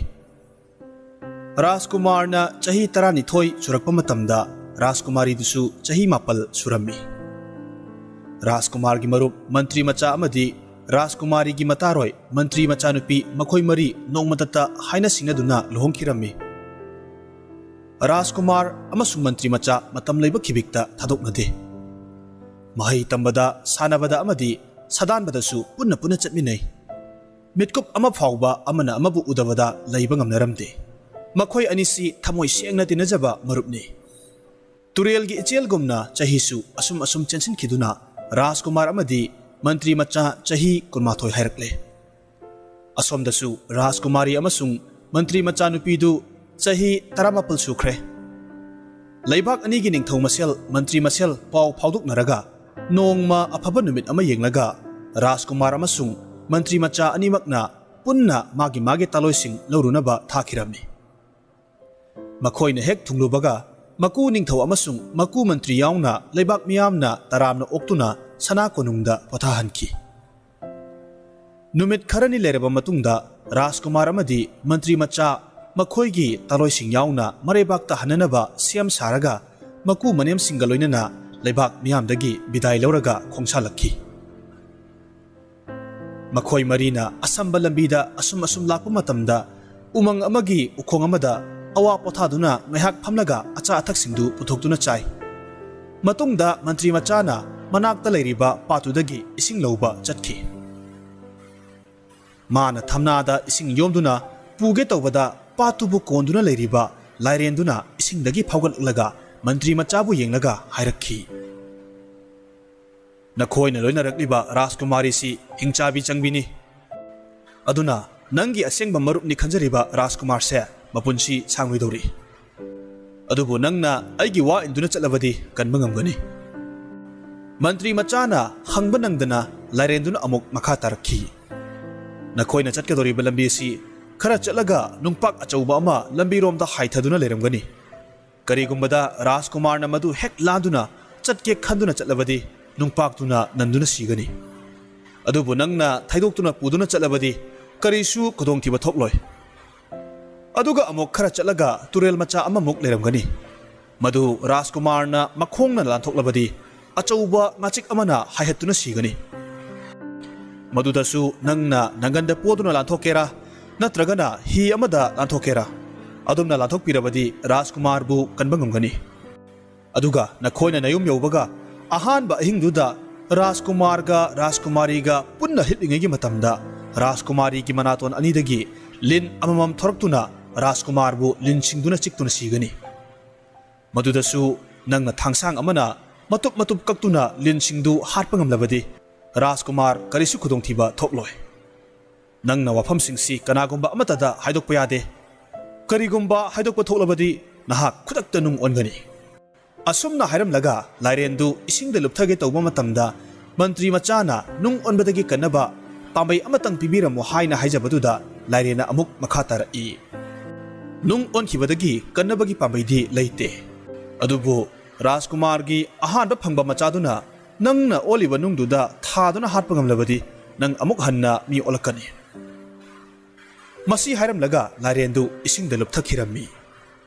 ꯔꯥꯖꯀꯨꯃꯥꯔꯅ ꯆꯍꯤ ꯇꯔꯥꯅꯤꯊꯣꯏ ꯁꯨꯔꯛꯄ ꯃꯇꯝꯗ ꯔꯥꯖꯀꯨꯃꯥꯔꯤꯗꯨꯁꯨ ꯆꯍꯤ ꯃꯥꯄꯜ ꯁꯨꯔꯝꯃꯤ꯫ ꯔꯥꯖꯀꯨꯃꯥꯔꯒꯤ ꯃꯔꯨꯞ ꯃꯟꯇ꯭ꯔꯤ ꯃꯆꯥ ꯑꯃꯗꯤ ꯔꯥꯖꯀꯨꯃꯥꯔꯤꯒꯤ ꯃꯇꯥꯔꯣꯏ ꯃꯟꯇ꯭ꯔꯤ ꯃꯆꯥꯅꯨꯄꯤ, ꯃꯈꯣꯏ ꯃꯔꯤ ꯅꯣꯡꯃꯇꯇ ꯍꯥꯏꯅ ꯁꯤꯡꯅꯗꯨꯅ ꯂꯨꯍꯣꯡꯈꯤꯔꯝꯃꯤ꯫ ꯔꯥꯖꯀꯨꯃꯥꯔ ꯑꯃꯁꯨꯡ ꯃꯟꯇ꯭ꯔꯤ ꯃꯆꯥ ꯃꯇꯝ ꯂꯩꯕ ꯈꯤꯕꯤꯛꯇ ꯊꯥꯗꯣꯛꯅꯗꯦ꯫ ꯃꯍꯩ ꯇꯝꯕꯗ, ꯁꯥꯟꯅꯕꯗ ꯑꯃꯗꯤ ꯁꯥꯗꯥꯟꯕꯗꯁꯨ ꯄꯨꯟꯅ ꯄꯨꯟꯅ ꯆꯠꯃꯤꯟꯅꯩ꯫ ꯃꯤꯠꯀꯨꯞ ꯑꯃ ꯐꯥꯎꯕ ꯑꯃꯅ ꯑꯃꯕꯨ ꯎꯗꯕꯗ ꯂꯩꯕ ꯉꯝꯅꯔꯝꯗꯦ꯫ ꯃꯈꯣꯏ ꯑꯅꯤꯁꯤ ꯊꯃꯣꯏ ꯁꯦꯡꯅ ꯇꯤꯟꯅꯖꯕ ꯃꯔꯨꯞꯅꯤ꯫ ꯇꯨꯔꯦꯜꯒꯤ ꯏꯆꯦꯜꯒꯨꯝꯅ ꯆꯍꯤꯁꯨ ꯑꯁꯨꯝ ꯑꯁꯨꯝ ꯆꯦꯟꯁꯤꯟꯈꯤꯗꯨꯅ ꯔꯥꯖꯀꯨꯃꯥꯔ ꯑꯃꯗꯤ ꯃꯟꯇ꯭ꯔꯤ ꯃꯆꯥ ꯆꯍꯤ ꯀꯨꯟꯃꯥꯊꯣꯏ ꯍꯥꯏꯔꯛꯂꯦ꯫ ꯑꯁꯣꯝꯗꯁꯨ ꯔꯥꯖꯀꯨꯃꯥꯔꯤ ꯑꯃꯁꯨꯡ ꯃꯟꯇ꯭ꯔꯤ ꯃꯆꯥꯅꯨꯄꯤꯗꯨ ꯆꯍꯤ ꯇꯔꯥꯃꯥꯄꯜ ꯁꯨꯈ꯭ꯔꯦ꯫ ꯂꯩꯕꯥꯛ ꯑꯅꯤꯒꯤ ꯅꯤꯡꯊꯧ ꯃꯁꯦꯜ, ꯃꯟꯇ꯭ꯔꯤ ꯃꯁꯦꯜ ꯄꯥꯎ ꯐꯥꯎꯗꯣꯛꯅꯔꯒ ꯅꯣꯡꯃ ꯑꯐꯕ ꯅꯨꯃꯤꯠ ꯑꯃ ꯌꯦꯡꯂꯒ ꯔꯥꯖꯀꯨꯃꯥꯔ ꯑꯃꯁꯨꯡ ꯃꯟꯇ꯭ꯔꯤ ꯃꯆꯥ ꯑꯅꯤꯃꯛꯅ ꯄꯨꯟꯅ ꯃꯥꯒꯤ ꯃꯥꯒꯤ ꯇꯥꯂꯣꯏꯁꯤꯡ ꯂꯧꯔꯨꯅꯕ ꯊꯥꯈꯤꯔꯝꯃꯤ꯫ ꯃꯈꯣꯏꯅ ꯍꯦꯛ ꯊꯨꯡꯂꯨꯕꯒ ꯃꯀꯨ ꯅꯤꯡꯊꯧ ꯑꯃꯁꯨꯡ ꯃꯀꯨ ꯃꯟꯇ꯭ꯔꯤ ꯌꯥꯎꯅ ꯂꯩꯕꯥꯛ ꯃꯤꯌꯥꯝꯅ ꯇꯔꯥꯝꯅ ꯑꯣꯛꯇꯨꯅ ꯁꯅꯥ ꯀꯣꯅꯨꯡꯗ ꯄꯣꯊꯥꯍꯟꯈꯤ꯫ ꯅꯨꯃꯤꯠ ꯈꯔꯅꯤ ꯂꯩꯔꯕ ꯃꯇꯨꯡꯗ ꯔꯥꯖꯀꯨꯃꯥꯔ ꯑꯃꯗꯤ ꯃꯟꯇ꯭ꯔꯤ ꯃꯆꯥ ꯃꯈꯣꯏꯒꯤ ꯇꯥꯂꯣꯏꯁꯤꯡ ꯌꯥꯎꯅ ꯃꯔꯩꯕꯥꯛꯇ ꯍꯟꯅꯅꯕ ꯁꯦꯝ ꯁꯥꯔꯒ ꯃꯀꯨ ꯃꯅꯦꯝꯁꯤꯡꯒ ꯂꯣꯏꯅꯅ ꯂꯩꯕꯥꯛ ꯃꯤꯌꯥꯝꯗꯒꯤ ꯕꯤꯗꯥꯏ ꯂꯧꯔꯒ ꯈꯣꯡꯁꯥꯜꯂꯛꯈꯤ꯫ ꯃꯈꯣꯏ ꯃꯔꯤꯅ ꯑꯁꯝꯕ ꯂꯝꯕꯤꯗ ꯑꯁꯨꯝ ꯑꯁꯨꯝ ꯂꯥꯛꯄ ꯃꯇꯝꯗ ꯎꯃꯪ ꯑꯃꯒꯤ ꯎꯈꯣꯡ ꯑꯃꯗ ꯑꯋꯥ ꯄꯣꯊꯥꯗꯨꯅ ꯉꯥꯏꯍꯥꯛ ꯐꯝꯂꯒ ꯑꯆꯥ ꯑꯊꯛꯁꯤꯡꯗꯨ ꯄꯨꯊꯣꯛꯇꯨꯅ ꯆꯥꯏ꯫ ꯃꯇꯨꯡꯗ ꯃꯟꯇ꯭ꯔꯤ ꯃꯆꯥꯅ ꯃꯅꯥꯛꯇ ꯂꯩꯔꯤꯕ ꯄꯥꯠꯇꯨꯗꯒꯤ ꯏꯁꯤꯡ ꯂꯧꯕ ꯆꯠꯈꯤ꯫ ꯃꯥꯅ ꯊꯝꯅꯥꯗ ꯏꯁꯤꯡ ꯌꯣꯝꯗꯨꯅ ꯄꯨꯒꯦ ꯇꯧꯕꯗ ꯄꯥꯠꯇꯨꯕꯨ ꯀꯣꯟꯗꯨꯅ ꯂꯩꯔꯤꯕ ꯂꯥꯏꯔꯦꯟꯗꯨꯅ ꯏꯁꯤꯡꯗꯒꯤ ꯐꯥꯎꯒꯠꯂꯛꯂꯒ ꯃꯟꯇ꯭ꯔꯤ ꯃꯆꯥꯕꯨ ꯌꯦꯡꯂꯒ ꯍꯥꯏꯔꯛꯈꯤ, "ꯅꯈꯣꯏꯅ ꯂꯣꯏꯅꯔꯛꯂꯤꯕ ꯔꯥꯖꯀꯨꯃꯥꯔꯤꯁꯤ ꯍꯤꯡꯆꯥꯕꯤ ꯆꯪꯕꯤꯅꯤ꯫ ꯑꯗꯨꯅ ꯅꯪꯒꯤ ꯑꯁꯦꯡꯕ ꯃꯔꯨꯞꯅꯤ ꯈꯟꯖꯔꯤꯕ ꯔꯥꯖꯀꯨꯃꯥꯔꯁꯦ ꯃꯄꯨꯟꯁꯤ ꯁꯥꯡꯂꯣꯏꯗꯧꯔꯤ꯫ ꯑꯗꯨꯕꯨ ꯅꯪꯅ ꯑꯩꯒꯤ ꯋꯥ ꯏꯟꯗꯨꯅ ꯆꯠꯂꯕꯗꯤ ꯀꯟꯕ ꯉꯝꯒꯅꯤ꯫" ꯃꯟꯇ꯭ꯔꯤ ꯃꯆꯥꯅ ꯍꯪꯕ ꯅꯪꯗꯅ ꯂꯥꯏꯔꯦꯟꯗꯨꯅ ꯑꯃꯨꯛ ꯃꯈꯥ ꯇꯥꯔꯛꯈꯤ, "ꯅꯈꯣꯏꯅ ꯆꯠꯀꯗꯧꯔꯤꯕ ꯂꯝꯕꯤ ꯑꯁꯤ ꯈꯔ ꯆꯠꯂꯒ ꯅꯨꯡꯄꯥꯛ ꯑꯆꯧꯕ ꯑꯃ ꯂꯝꯕꯤꯔꯣꯝꯗ ꯍꯥꯏꯊꯗꯨꯅ ꯂꯩꯔꯝꯒꯅꯤ꯫ ꯀꯔꯤꯒꯨꯝꯕꯗ ꯔꯥꯖꯀꯨꯃꯥꯔꯅ ꯃꯗꯨ ꯍꯦꯛ ꯂꯥꯟꯗꯨꯅ ꯆꯠꯀꯦ ꯈꯟꯗꯨꯅ ꯆꯠꯂꯕꯗꯤ ꯅꯨꯡꯄꯥꯛꯇꯨꯅ ꯅꯟꯗꯨꯅ ꯁꯤꯒꯅꯤ꯫ ꯑꯗꯨꯕꯨ ꯅꯪꯅ ꯊꯩꯗꯣꯛꯇꯨꯅ ꯄꯨꯗꯨꯅ ꯆꯠꯂꯕꯗꯤ ꯀꯔꯤꯁꯨ ꯈꯨꯗꯣꯡꯊꯤꯕ ꯊꯣꯛꯂꯣꯏ꯫" ꯑꯗꯨꯒ ꯑꯃꯨꯛ ꯈꯔ ꯆꯠꯂꯒ ꯇꯨꯔꯦꯜ ꯃꯆꯥ ꯑꯃꯃꯨꯛ ꯂꯩꯔꯝꯒꯅꯤ꯫ ꯃꯗꯨ ꯔꯥꯖꯀꯨꯃꯥꯔꯅ ꯃꯈꯣꯡꯅ ꯂꯥꯟꯊꯣꯛꯂꯕꯗꯤ ꯑꯆꯧꯕ ꯉꯥꯆꯤꯛ ꯑꯃꯅ ꯍꯥꯏꯍꯠꯇꯨꯅ ꯁꯤꯒꯅꯤ꯫ ꯃꯗꯨꯗꯁꯨ ꯅꯪꯅ ꯅꯪꯒꯟꯗ ꯄꯣꯗꯨꯅ ꯂꯥꯟꯊꯣꯛꯀꯦꯔꯥ, ꯅꯠꯇ꯭ꯔꯒꯅ ꯍꯤ ꯑꯃꯗ ꯂꯥꯟꯊꯣꯛꯀꯦꯔꯥ, ꯑꯗꯨꯝꯅ ꯂꯥꯟꯊꯣꯛꯄꯤꯔꯕꯗꯤ ꯔꯥꯖꯀꯨꯃꯥꯔꯕꯨ ꯀꯟꯕ ꯉꯝꯒꯅꯤ꯫ ꯑꯗꯨꯒ ꯅꯈꯣꯏꯅ ꯅꯌꯨꯝ ꯌꯧꯕꯒ ꯑꯍꯥꯟꯕ ꯑꯍꯤꯡꯗꯨꯗ ꯔꯥꯖꯀꯨꯃꯥꯔꯒ ꯔꯥꯖꯀꯨꯃꯥꯔꯤꯒ ꯄꯨꯟꯅ ꯍꯤꯞꯂꯤꯉꯩꯒꯤ ꯃꯇꯝꯗ ꯔꯥꯖꯀꯨꯃꯥꯔꯤꯒꯤ ꯃꯅꯥꯇꯣꯟ ꯑꯅꯤꯗꯒꯤ ꯂꯤꯟ ꯑꯃꯃꯝ ꯊꯣꯔꯛꯇꯨꯅ ꯔꯥꯖꯀꯨꯃꯥꯔꯕꯨ ꯂꯤꯟꯁꯤꯡꯗꯨꯅ ꯆꯤꯛꯇꯨꯅ ꯁꯤꯒꯅꯤ꯫ ꯃꯗꯨꯗꯁꯨ ꯅꯪꯅ ꯊꯥꯡꯁꯥꯡ ꯑꯃꯅ ꯃꯇꯨꯞ ꯃꯇꯨꯞ ꯀꯛꯇꯨꯅ ꯂꯤꯟꯁꯤꯡꯗꯨ ꯍꯥꯠꯄ ꯉꯝꯂꯕꯗꯤ ꯔꯥꯖꯀꯨꯃꯥꯔ ꯀꯔꯤꯁꯨ ꯈꯨꯗꯣꯡꯊꯤꯕ ꯊꯣꯛꯂꯣꯏ꯫ ꯅꯪꯅ ꯋꯥꯐꯝꯁꯤꯡꯁꯤ ꯀꯅꯥꯒꯨꯝꯕ ꯑꯃꯠꯇꯗ ꯍꯥꯏꯗꯣꯛꯄ ꯌꯥꯗꯦ꯫ ꯀꯔꯤꯒꯨꯝꯕ ꯍꯥꯏꯗꯣꯛꯄ ꯊꯣꯛꯂꯕꯗꯤ ꯅꯍꯥꯛ ꯈꯨꯗꯛꯇ ꯅꯨꯡ ꯑꯣꯟꯒꯅꯤ꯫ ꯑꯁꯨꯝꯅ ꯍꯥꯏꯔꯝꯂꯒ ꯂꯥꯏꯔꯦꯟꯗꯨ ꯏꯁꯤꯡꯗ ꯂꯨꯞꯊꯒꯦ ꯇꯧꯕ ꯃꯇꯝꯗ, ꯃꯟꯇ꯭ꯔꯤ ꯃꯆꯥꯅ ꯅꯨꯡ ꯑꯣꯟꯕꯗꯒꯤ ꯀꯟꯅꯕ ꯄꯥꯝꯕꯩ ꯑꯃꯇꯪ ꯄꯤꯕꯤꯔꯝꯃꯨ ꯍꯥꯏꯅ ꯍꯥꯏꯖꯕꯗꯨꯗ ꯂꯥꯏꯔꯦꯟꯅ ꯑꯃꯨꯛ ꯃꯈꯥ ꯇꯥꯔꯛꯏ, "ꯅꯨꯡ ꯑꯣꯟꯈꯤꯕꯗꯒꯤ ꯀꯟꯅꯕꯒꯤ ꯄꯥꯝꯕꯩꯗꯤ ꯂꯩꯇꯦ, ꯑꯗꯨꯕꯨ ꯔꯥꯖꯀꯨꯃꯥꯔꯒꯤ ꯑꯍꯥꯟꯕ ꯐꯪꯕ ꯃꯆꯥꯗꯨꯅ ꯅꯪꯅ ꯑꯣꯜꯂꯤꯕ ꯅꯨꯡꯗꯨꯗ ꯊꯥꯗꯨꯅ ꯍꯥꯠꯄ ꯉꯝꯂꯕꯗꯤ ꯅꯪ ꯑꯃꯨꯛ ꯍꯟꯅ ꯃꯤ ꯑꯣꯜꯂꯛꯀꯅꯤ"꯫ ꯃꯁꯤ ꯍꯥꯏꯔꯝꯂꯒ ꯂꯥꯏꯔꯦꯟꯗꯨ ꯏꯁꯤꯡꯗ ꯂꯨꯞꯊꯈꯤꯔꯝꯃꯤ꯫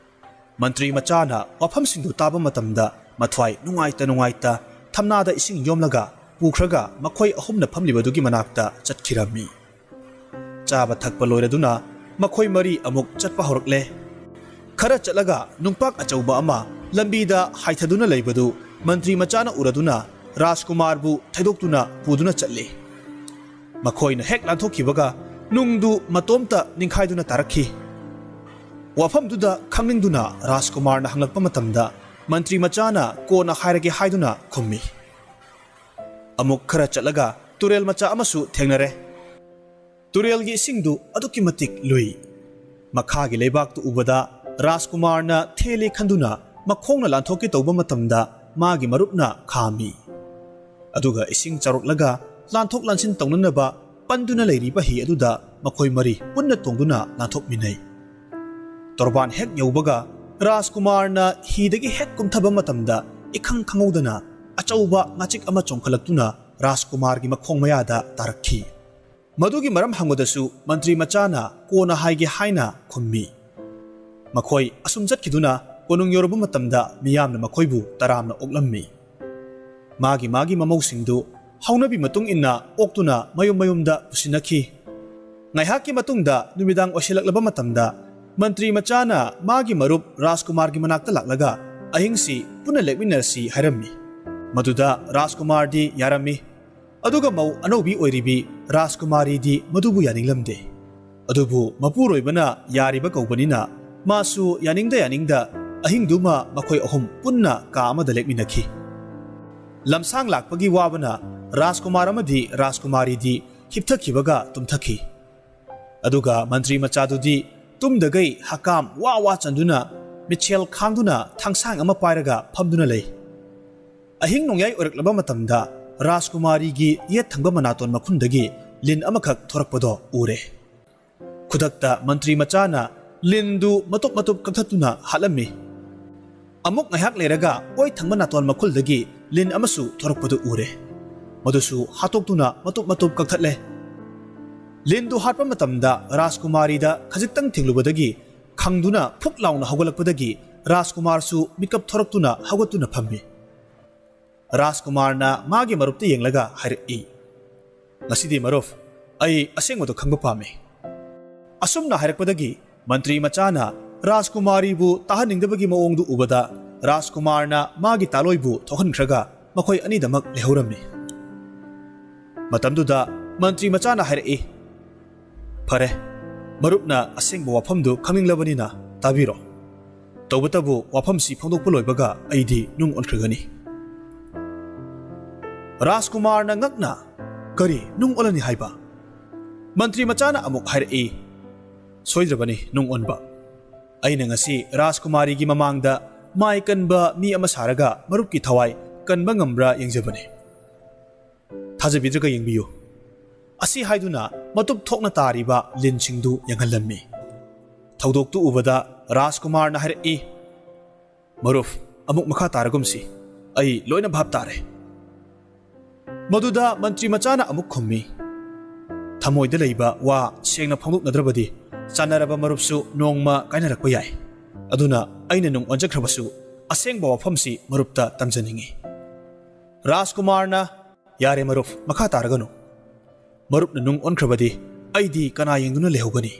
ꯃꯟꯇ꯭ꯔꯤ ꯃꯆꯥꯅ ꯋꯥꯐꯝꯁꯤꯡꯗꯨ ꯇꯥꯕ ꯃꯇꯝꯗ ꯃꯊ꯭ꯋꯥꯏ ꯅꯨꯡꯉꯥꯏꯇ ꯅꯨꯡꯉꯥꯏꯇ ꯊꯝꯅꯥꯗ ꯏꯁꯤꯡ ꯌꯣꯝꯂꯒ ꯄꯨꯈ꯭ꯔꯒ ꯃꯈꯣꯏ ꯑꯍꯨꯝꯅ ꯐꯝꯂꯤꯕꯗꯨꯒꯤ ꯃꯅꯥꯛꯇ ꯆꯠꯈꯤꯔꯝꯃꯤ꯫ ꯆꯥꯕ ꯊꯛꯄ ꯂꯣꯏꯔꯗꯨꯅ ꯃꯈꯣꯏ ꯃꯔꯤ ꯑꯃꯨꯛ ꯆꯠꯄ ꯍꯧꯔꯛꯂꯦ꯫ ꯈꯔ ꯆꯠꯂꯒ ꯅꯨꯡꯄꯥꯛ ꯑꯆꯧꯕ ꯑꯃ ꯂꯝꯕꯤꯗ ꯍꯥꯏꯊꯗꯨꯅ ꯂꯩꯕꯗꯨ ꯃꯟꯇ꯭ꯔꯤ ꯃꯆꯥꯅ ꯎꯔꯗꯨꯅ ꯔꯥꯖꯀꯨꯃꯥꯔꯕꯨ ꯊꯩꯗꯣꯛꯇꯨꯅ ꯄꯨꯗꯨꯅ ꯆꯠꯂꯤ꯫ ꯃꯈꯣꯏꯅ ꯍꯦꯛ ꯂꯥꯟꯊꯣꯛꯈꯤꯕꯒ ꯅꯨꯡꯗꯨ ꯃꯇꯣꯝꯇ ꯅꯤꯡꯈꯥꯏꯗꯨꯅ ꯇꯥꯔꯛꯈꯤ꯫ ꯋꯥꯐꯝꯗꯨꯗ ꯈꯪꯅꯤꯡꯗꯨꯅ ꯔꯥꯖꯀꯨꯃꯥꯔꯅ ꯍꯪꯂꯛꯄ ꯃꯇꯝꯗ ꯃꯟꯇ꯭ꯔꯤ ꯃꯆꯥꯅ ꯀꯣꯟꯅ ꯍꯥꯏꯔꯒꯦ ꯍꯥꯏꯗꯨꯅ ꯈꯨꯝꯃꯤ꯫ ꯑꯃꯨꯛ ꯈꯔ ꯆꯠꯂꯒ ꯇꯨꯔꯦꯜ ꯃꯆꯥ ꯑꯃꯁꯨ ꯊꯦꯡꯅꯔꯦ꯫ ꯇꯨꯔꯦꯜꯒꯤ ꯏꯁꯤꯡꯗꯨ ꯑꯗꯨꯛꯀꯤ ꯃꯇꯤꯛ ꯂꯨꯏ꯫ ꯃꯈꯥꯒꯤ ꯂꯩꯕꯥꯛꯇꯨ ꯎꯕꯗ ꯔꯥꯖꯀꯨꯃꯥꯔꯅ ꯊꯦꯜꯂꯦ ꯈꯟꯗꯨꯅ ꯃꯈꯣꯡꯅ ꯂꯥꯟꯊꯣꯛꯀꯦ ꯇꯧꯕ ꯃꯇꯝꯗ ꯃꯥꯒꯤ ꯃꯔꯨꯞꯅ ꯈꯥꯝꯃꯤ꯫ ꯑꯗꯨꯒ ꯏꯁꯤꯡ ꯆꯥꯎꯔꯛꯂꯒ ꯂꯥꯟꯊꯣꯛ ꯂꯥꯟꯁꯤꯟ ꯇꯧꯅꯅꯕ ꯄꯟꯗꯨꯅ ꯂꯩꯔꯤꯕ ꯍꯤ ꯑꯗꯨꯗ ꯃꯈꯣꯏ ꯃꯔꯤ ꯄꯨꯟꯅ ꯇꯣꯡꯗꯨꯅ ꯂꯥꯟꯊꯣꯛꯃꯤꯟꯅꯩ꯫ ꯇꯣꯔꯕꯥꯟ ꯍꯦꯛ ꯌꯧꯕꯒ ꯔꯥꯖꯀꯨꯃꯥꯔꯅ ꯍꯤꯗꯒꯤ ꯍꯦꯛ ꯀꯨꯝꯊꯕ ꯃꯇꯝꯗ ꯏꯈꯪ ꯈꯪꯍꯧꯗꯅ ꯑꯆꯧꯕ ꯉꯥꯆꯤꯛ ꯑꯃ ꯆꯣꯡꯈꯠꯂꯛꯇꯨꯅ ꯔꯥꯖꯀꯨꯃꯥꯔꯒꯤ ꯃꯈꯣꯡ ꯃꯌꯥꯗ ꯇꯥꯔꯛꯈꯤ꯫ ꯃꯗꯨꯒꯤ ꯃꯔꯝ ꯍꯪꯕꯗꯁꯨ ꯃꯟꯇ꯭ꯔꯤ ꯃꯆꯥꯅ ꯀꯣꯟꯅ ꯍꯥꯏꯒꯦ ꯍꯥꯏꯅ ꯈꯨꯝꯃꯤ꯫ ꯃꯈꯣꯏ ꯑꯁꯨꯝ ꯆꯠꯈꯤꯗꯨꯅ ꯀꯣꯅꯨꯡ ꯌꯧꯔꯕ ꯃꯇꯝꯗ ꯃꯤꯌꯥꯝꯅ ꯃꯈꯣꯏꯕꯨ ꯇꯔꯥꯝꯅ ꯑꯣꯛꯂꯝꯃꯤ꯫ ꯃꯥꯒꯤ ꯃꯥꯒꯤ ꯃꯃꯧꯁꯤꯡꯗꯨ ꯍꯧꯅꯕꯤ ꯃꯇꯨꯡ ꯏꯟꯅ ꯑꯣꯛꯇꯨꯅ ꯃꯌꯨꯝ ꯃꯌꯨꯝꯗ ꯄꯨꯁꯤꯟꯅꯈꯤ꯫ ꯉꯥꯏꯍꯥꯛꯀꯤ ꯃꯇꯨꯡꯗ ꯅꯨꯃꯤꯗꯥꯡ ꯑꯣꯏꯁꯤꯜꯂꯛꯂꯕ ꯃꯇꯝꯗ ꯃꯟꯇ꯭ꯔꯤ ꯃꯆꯥꯅ ꯃꯥꯒꯤ ꯃꯔꯨꯞ ꯔꯥꯖꯀꯨꯃꯥꯔꯒꯤ ꯃꯅꯥꯛꯇ ꯂꯥꯛꯂꯒ ꯑꯍꯤꯡꯁꯤ ꯄꯨꯟꯅ ꯂꯦꯛꯃꯤꯟꯅꯔꯁꯤ ꯍꯥꯏꯔꯝꯃꯤ꯫ ꯃꯗꯨꯗ ꯔꯥꯖꯀꯨꯃꯥꯔꯗꯤ ꯌꯥꯔꯝꯃꯤ꯫ ꯑꯗꯨꯒ ꯃꯧ ꯑꯅꯧꯕꯤ ꯑꯣꯏꯔꯤꯕꯤ ꯔꯥꯖꯀꯨꯃꯥꯔꯤꯗꯤ ꯃꯗꯨꯕꯨ ꯌꯥꯅꯤꯡꯂꯝꯗꯦ꯫ ꯑꯗꯨꯕꯨ ꯃꯄꯨꯔꯣꯏꯕꯅ ꯌꯥꯔꯤꯕ ꯀꯧꯕꯅꯤꯅ ꯃꯥꯁꯨ ꯌꯥꯅꯤꯡꯗ ꯌꯥꯅꯤꯡꯗ ꯑꯍꯤꯡꯗꯨꯃ ꯃꯈꯣꯏ ꯑꯍꯨꯝ ꯄꯨꯟꯅ ꯀꯥ ꯑꯃꯗ ꯂꯦꯛꯃꯤꯟꯅꯈꯤ꯫ ꯂꯝꯁꯥꯡ ꯂꯥꯛꯄꯒꯤ ꯋꯥꯕꯅ ꯔꯥꯖꯀꯨꯃꯥꯔ ꯑꯃꯗꯤ ꯔꯥꯖꯀꯨꯃꯥꯔꯤꯗꯤ ꯍꯤꯞꯊꯈꯤꯕꯒ ꯇꯨꯝꯊꯈꯤ꯫ ꯑꯗꯨꯒ ꯃꯟꯇ꯭ꯔꯤ ꯃꯆꯥꯗꯨꯗꯤ ꯇꯨꯝꯗꯒꯩ ꯍꯀꯥꯝ ꯋꯥ ꯋꯥ ꯆꯟꯗꯨꯅ ꯃꯤꯠꯁꯦꯜ ꯈꯥꯡꯗꯨꯅ ꯊꯥꯡꯁꯥꯡ ꯑꯃ ꯄꯥꯏꯔꯒ ꯐꯝꯗꯨꯅ ꯂꯩ꯫ ꯑꯍꯤꯡ ꯅꯣꯡꯌꯥꯏ ꯑꯣꯏꯔꯛꯂꯕ ꯃꯇꯝꯗ ꯔꯥꯖꯀꯨꯃꯥꯔꯤꯒꯤ ꯌꯦꯠ ꯊꯪꯕ ꯃꯅꯥꯇꯣꯟ ꯃꯈꯨꯟꯗꯒꯤ ꯂꯤꯟ ꯑꯃꯈꯛ ꯊꯣꯔꯛꯄꯗꯣ ꯎꯔꯦ꯫ ꯈꯨꯗꯛꯇ ꯃꯟꯇ꯭ꯔꯤ ꯃꯆꯥꯅ ꯂꯤꯟꯗꯨ ꯃꯇꯨꯞ ꯃꯇꯨꯞ ꯀꯛꯊꯠꯇꯨꯅ ꯍꯥꯠꯂꯝꯃꯤ꯫ ꯑꯃꯨꯛ ꯉꯥꯏꯍꯥꯛ ꯂꯩꯔꯒ ꯑꯣꯏ ꯊꯪꯕ ꯅꯥꯇꯣꯟ ꯃꯈꯨꯜꯗꯒꯤ ꯂꯤꯟ ꯑꯃꯁꯨ ꯊꯣꯔꯛꯄꯗꯨ ꯎꯔꯦ꯫ ꯃꯗꯨꯁꯨ ꯍꯥꯠꯇꯣꯛꯇꯨꯅ ꯃꯇꯨꯞ ꯃꯇꯨꯞ ꯀꯛꯊꯠꯂꯦ꯫ ꯂꯤꯟꯗꯨ ꯍꯥꯠꯄ ꯃꯇꯝꯗ ꯔꯥꯖꯀꯨꯃꯥꯔꯤꯗ ꯈꯖꯤꯛꯇꯪ ꯊꯦꯡꯂꯨꯕꯗꯒꯤ ꯈꯪꯗꯨꯅ ꯐꯨꯛ ꯂꯥꯎꯅ ꯍꯧꯒꯠꯂꯛꯄꯗꯒꯤ ꯔꯥꯖꯀꯨꯃꯥꯔꯁꯨ ꯃꯤꯀꯞ ꯊꯣꯔꯛꯇꯨꯅ ꯍꯧꯒꯠꯇꯨꯅ ꯐꯝꯃꯤ꯫ ꯔꯥꯖꯀꯨꯃꯥꯔꯅ ꯃꯥꯒꯤ ꯃꯔꯨꯞꯇ ꯌꯦꯡꯂꯒ ꯍꯥꯏꯔꯛꯏ, "ꯉꯁꯤꯗꯤ ꯃꯔꯨꯞ, ꯑꯩ ꯑꯁꯦꯡꯕꯗꯣ ꯈꯪꯕ ꯄꯥꯝꯃꯤ꯫" ꯑꯁꯨꯝꯅ ꯍꯥꯏꯔꯛꯄꯗꯒꯤ ꯃꯟꯇ꯭ꯔꯤ ꯃꯆꯥꯅ ꯔꯥꯖꯀꯨꯃꯥꯔꯤꯕꯨ ꯇꯥꯍꯟꯅꯤꯡꯗꯕꯒꯤ ꯃꯑꯣꯡꯗꯨ ꯎꯕꯗ ꯔꯥꯖꯀꯨꯃꯥꯔꯅ ꯃꯥꯒꯤ ꯇꯥꯂꯣꯏꯕꯨ ꯊꯣꯛꯍꯟꯈ꯭ꯔꯒ ꯃꯈꯣꯏ ꯑꯅꯤꯗꯃꯛ ꯂꯩꯍꯧꯔꯝꯃꯤ꯫ ꯃꯇꯝꯗꯨꯗ ꯃꯟꯇ꯭ꯔꯤ ꯃꯆꯥꯅ ꯍꯥꯏꯔꯛꯏ, "ꯐꯔꯦ, ꯃꯔꯨꯞꯅ ꯑꯁꯦꯡꯕ ꯋꯥꯐꯝꯗꯨ ꯈꯪꯅꯤꯡꯂꯕꯅꯤꯅ ꯇꯥꯕꯤꯔꯣ꯫ ꯇꯧꯕꯇꯕꯨ ꯋꯥꯐꯝꯁꯤ ꯐꯣꯡꯗꯣꯛꯄ ꯂꯣꯏꯕꯒ ꯑꯩꯗꯤ ꯅꯨꯡ ꯑꯣꯟꯈ꯭ꯔꯒꯅꯤ꯫" ꯔꯥꯖꯀꯨꯃꯥꯔꯅ ꯉꯛꯅ, "ꯀꯔꯤ ꯅꯨꯡ ꯑꯣꯜꯂꯅꯤ ꯍꯥꯏꯕ?" ꯃꯟꯇ꯭ꯔꯤ ꯃꯆꯥꯅ ꯑꯃꯨꯛ ꯍꯥꯏꯔꯛꯏ, "ꯁꯣꯏꯗ꯭ꯔꯕꯅꯤ ꯅꯨꯡ ꯑꯣꯟꯕ꯫ ꯑꯩꯅ ꯉꯁꯤ ꯔꯥꯖꯀꯨꯃꯥꯔꯤꯒꯤ ꯃꯃꯥꯡꯗ ꯃꯥꯏ ꯀꯟꯕ ꯃꯤ ꯑꯃ ꯁꯥꯔꯒ ꯃꯔꯨꯞꯀꯤ ꯊꯋꯥꯏ ꯀꯟꯕ ꯉꯝꯕ꯭ꯔꯥ ꯌꯦꯡꯖꯕꯅꯤ꯫ ꯊꯥꯖꯕꯤꯗ꯭ꯔꯒ ꯌꯦꯡꯕꯤꯌꯨ꯫" ꯑꯁꯤ ꯍꯥꯏꯗꯨꯅ ꯃꯇꯨꯞ ꯊꯣꯛꯅ ꯇꯥꯔꯤꯕ ꯂꯤꯟꯁꯤꯡꯗꯨ ꯌꯦꯡꯍꯜꯂꯝꯃꯤ꯫ ꯊꯧꯗꯣꯛꯇꯨ ꯎꯕꯗ ꯔꯥꯖꯀꯨꯃꯥꯔꯅ ꯍꯥꯏꯔꯛꯏ, "ꯃꯔꯨꯞ, ꯑꯃꯨꯛ ꯃꯈꯥ ꯇꯥꯔꯒꯨꯝꯁꯤ꯫ ꯑꯩ ꯂꯣꯏꯅ ꯚꯥꯞ ꯇꯥꯔꯦ꯫" ꯃꯗꯨꯗ ꯃꯟꯇ꯭ꯔꯤ ꯃꯆꯥꯅ ꯑꯃꯨꯛ ꯈꯨꯝꯃꯤ, "ꯊꯃꯣꯏꯗ ꯂꯩꯕ ꯋꯥ ꯁꯦꯡꯅ ꯐꯣꯡꯗꯣꯛꯅꯗ꯭ꯔꯕꯗꯤ ꯆꯥꯟꯅꯔꯕ ꯃꯔꯨꯞꯁꯨ ꯅꯣꯡꯃ ꯀꯥꯏꯅꯔꯛꯄ ꯌꯥꯏ꯫ ꯑꯗꯨꯅ ꯑꯩꯅ ꯅꯨꯡ ꯑꯣꯟꯖꯈ꯭ꯔꯕꯁꯨ ꯑꯁꯦꯡꯕ ꯋꯥꯐꯝꯁꯤ ꯃꯔꯨꯞꯇ ꯇꯝꯖꯅꯤꯡꯏ꯫" ꯔꯥꯖꯀꯨꯃꯥꯔꯅ, "ꯌꯥꯔꯦ ꯃꯔꯨꯞ, ꯃꯈꯥ ꯇꯥꯔꯒꯅꯨ꯫ ꯃꯔꯨꯞꯅ ꯅꯨꯡ ꯑꯣꯟꯈ꯭ꯔꯕꯗꯤ ꯑꯩꯗꯤ ꯀꯅꯥ ꯌꯦꯡꯗꯨꯅ ꯂꯩꯍꯧꯒꯅꯤ?"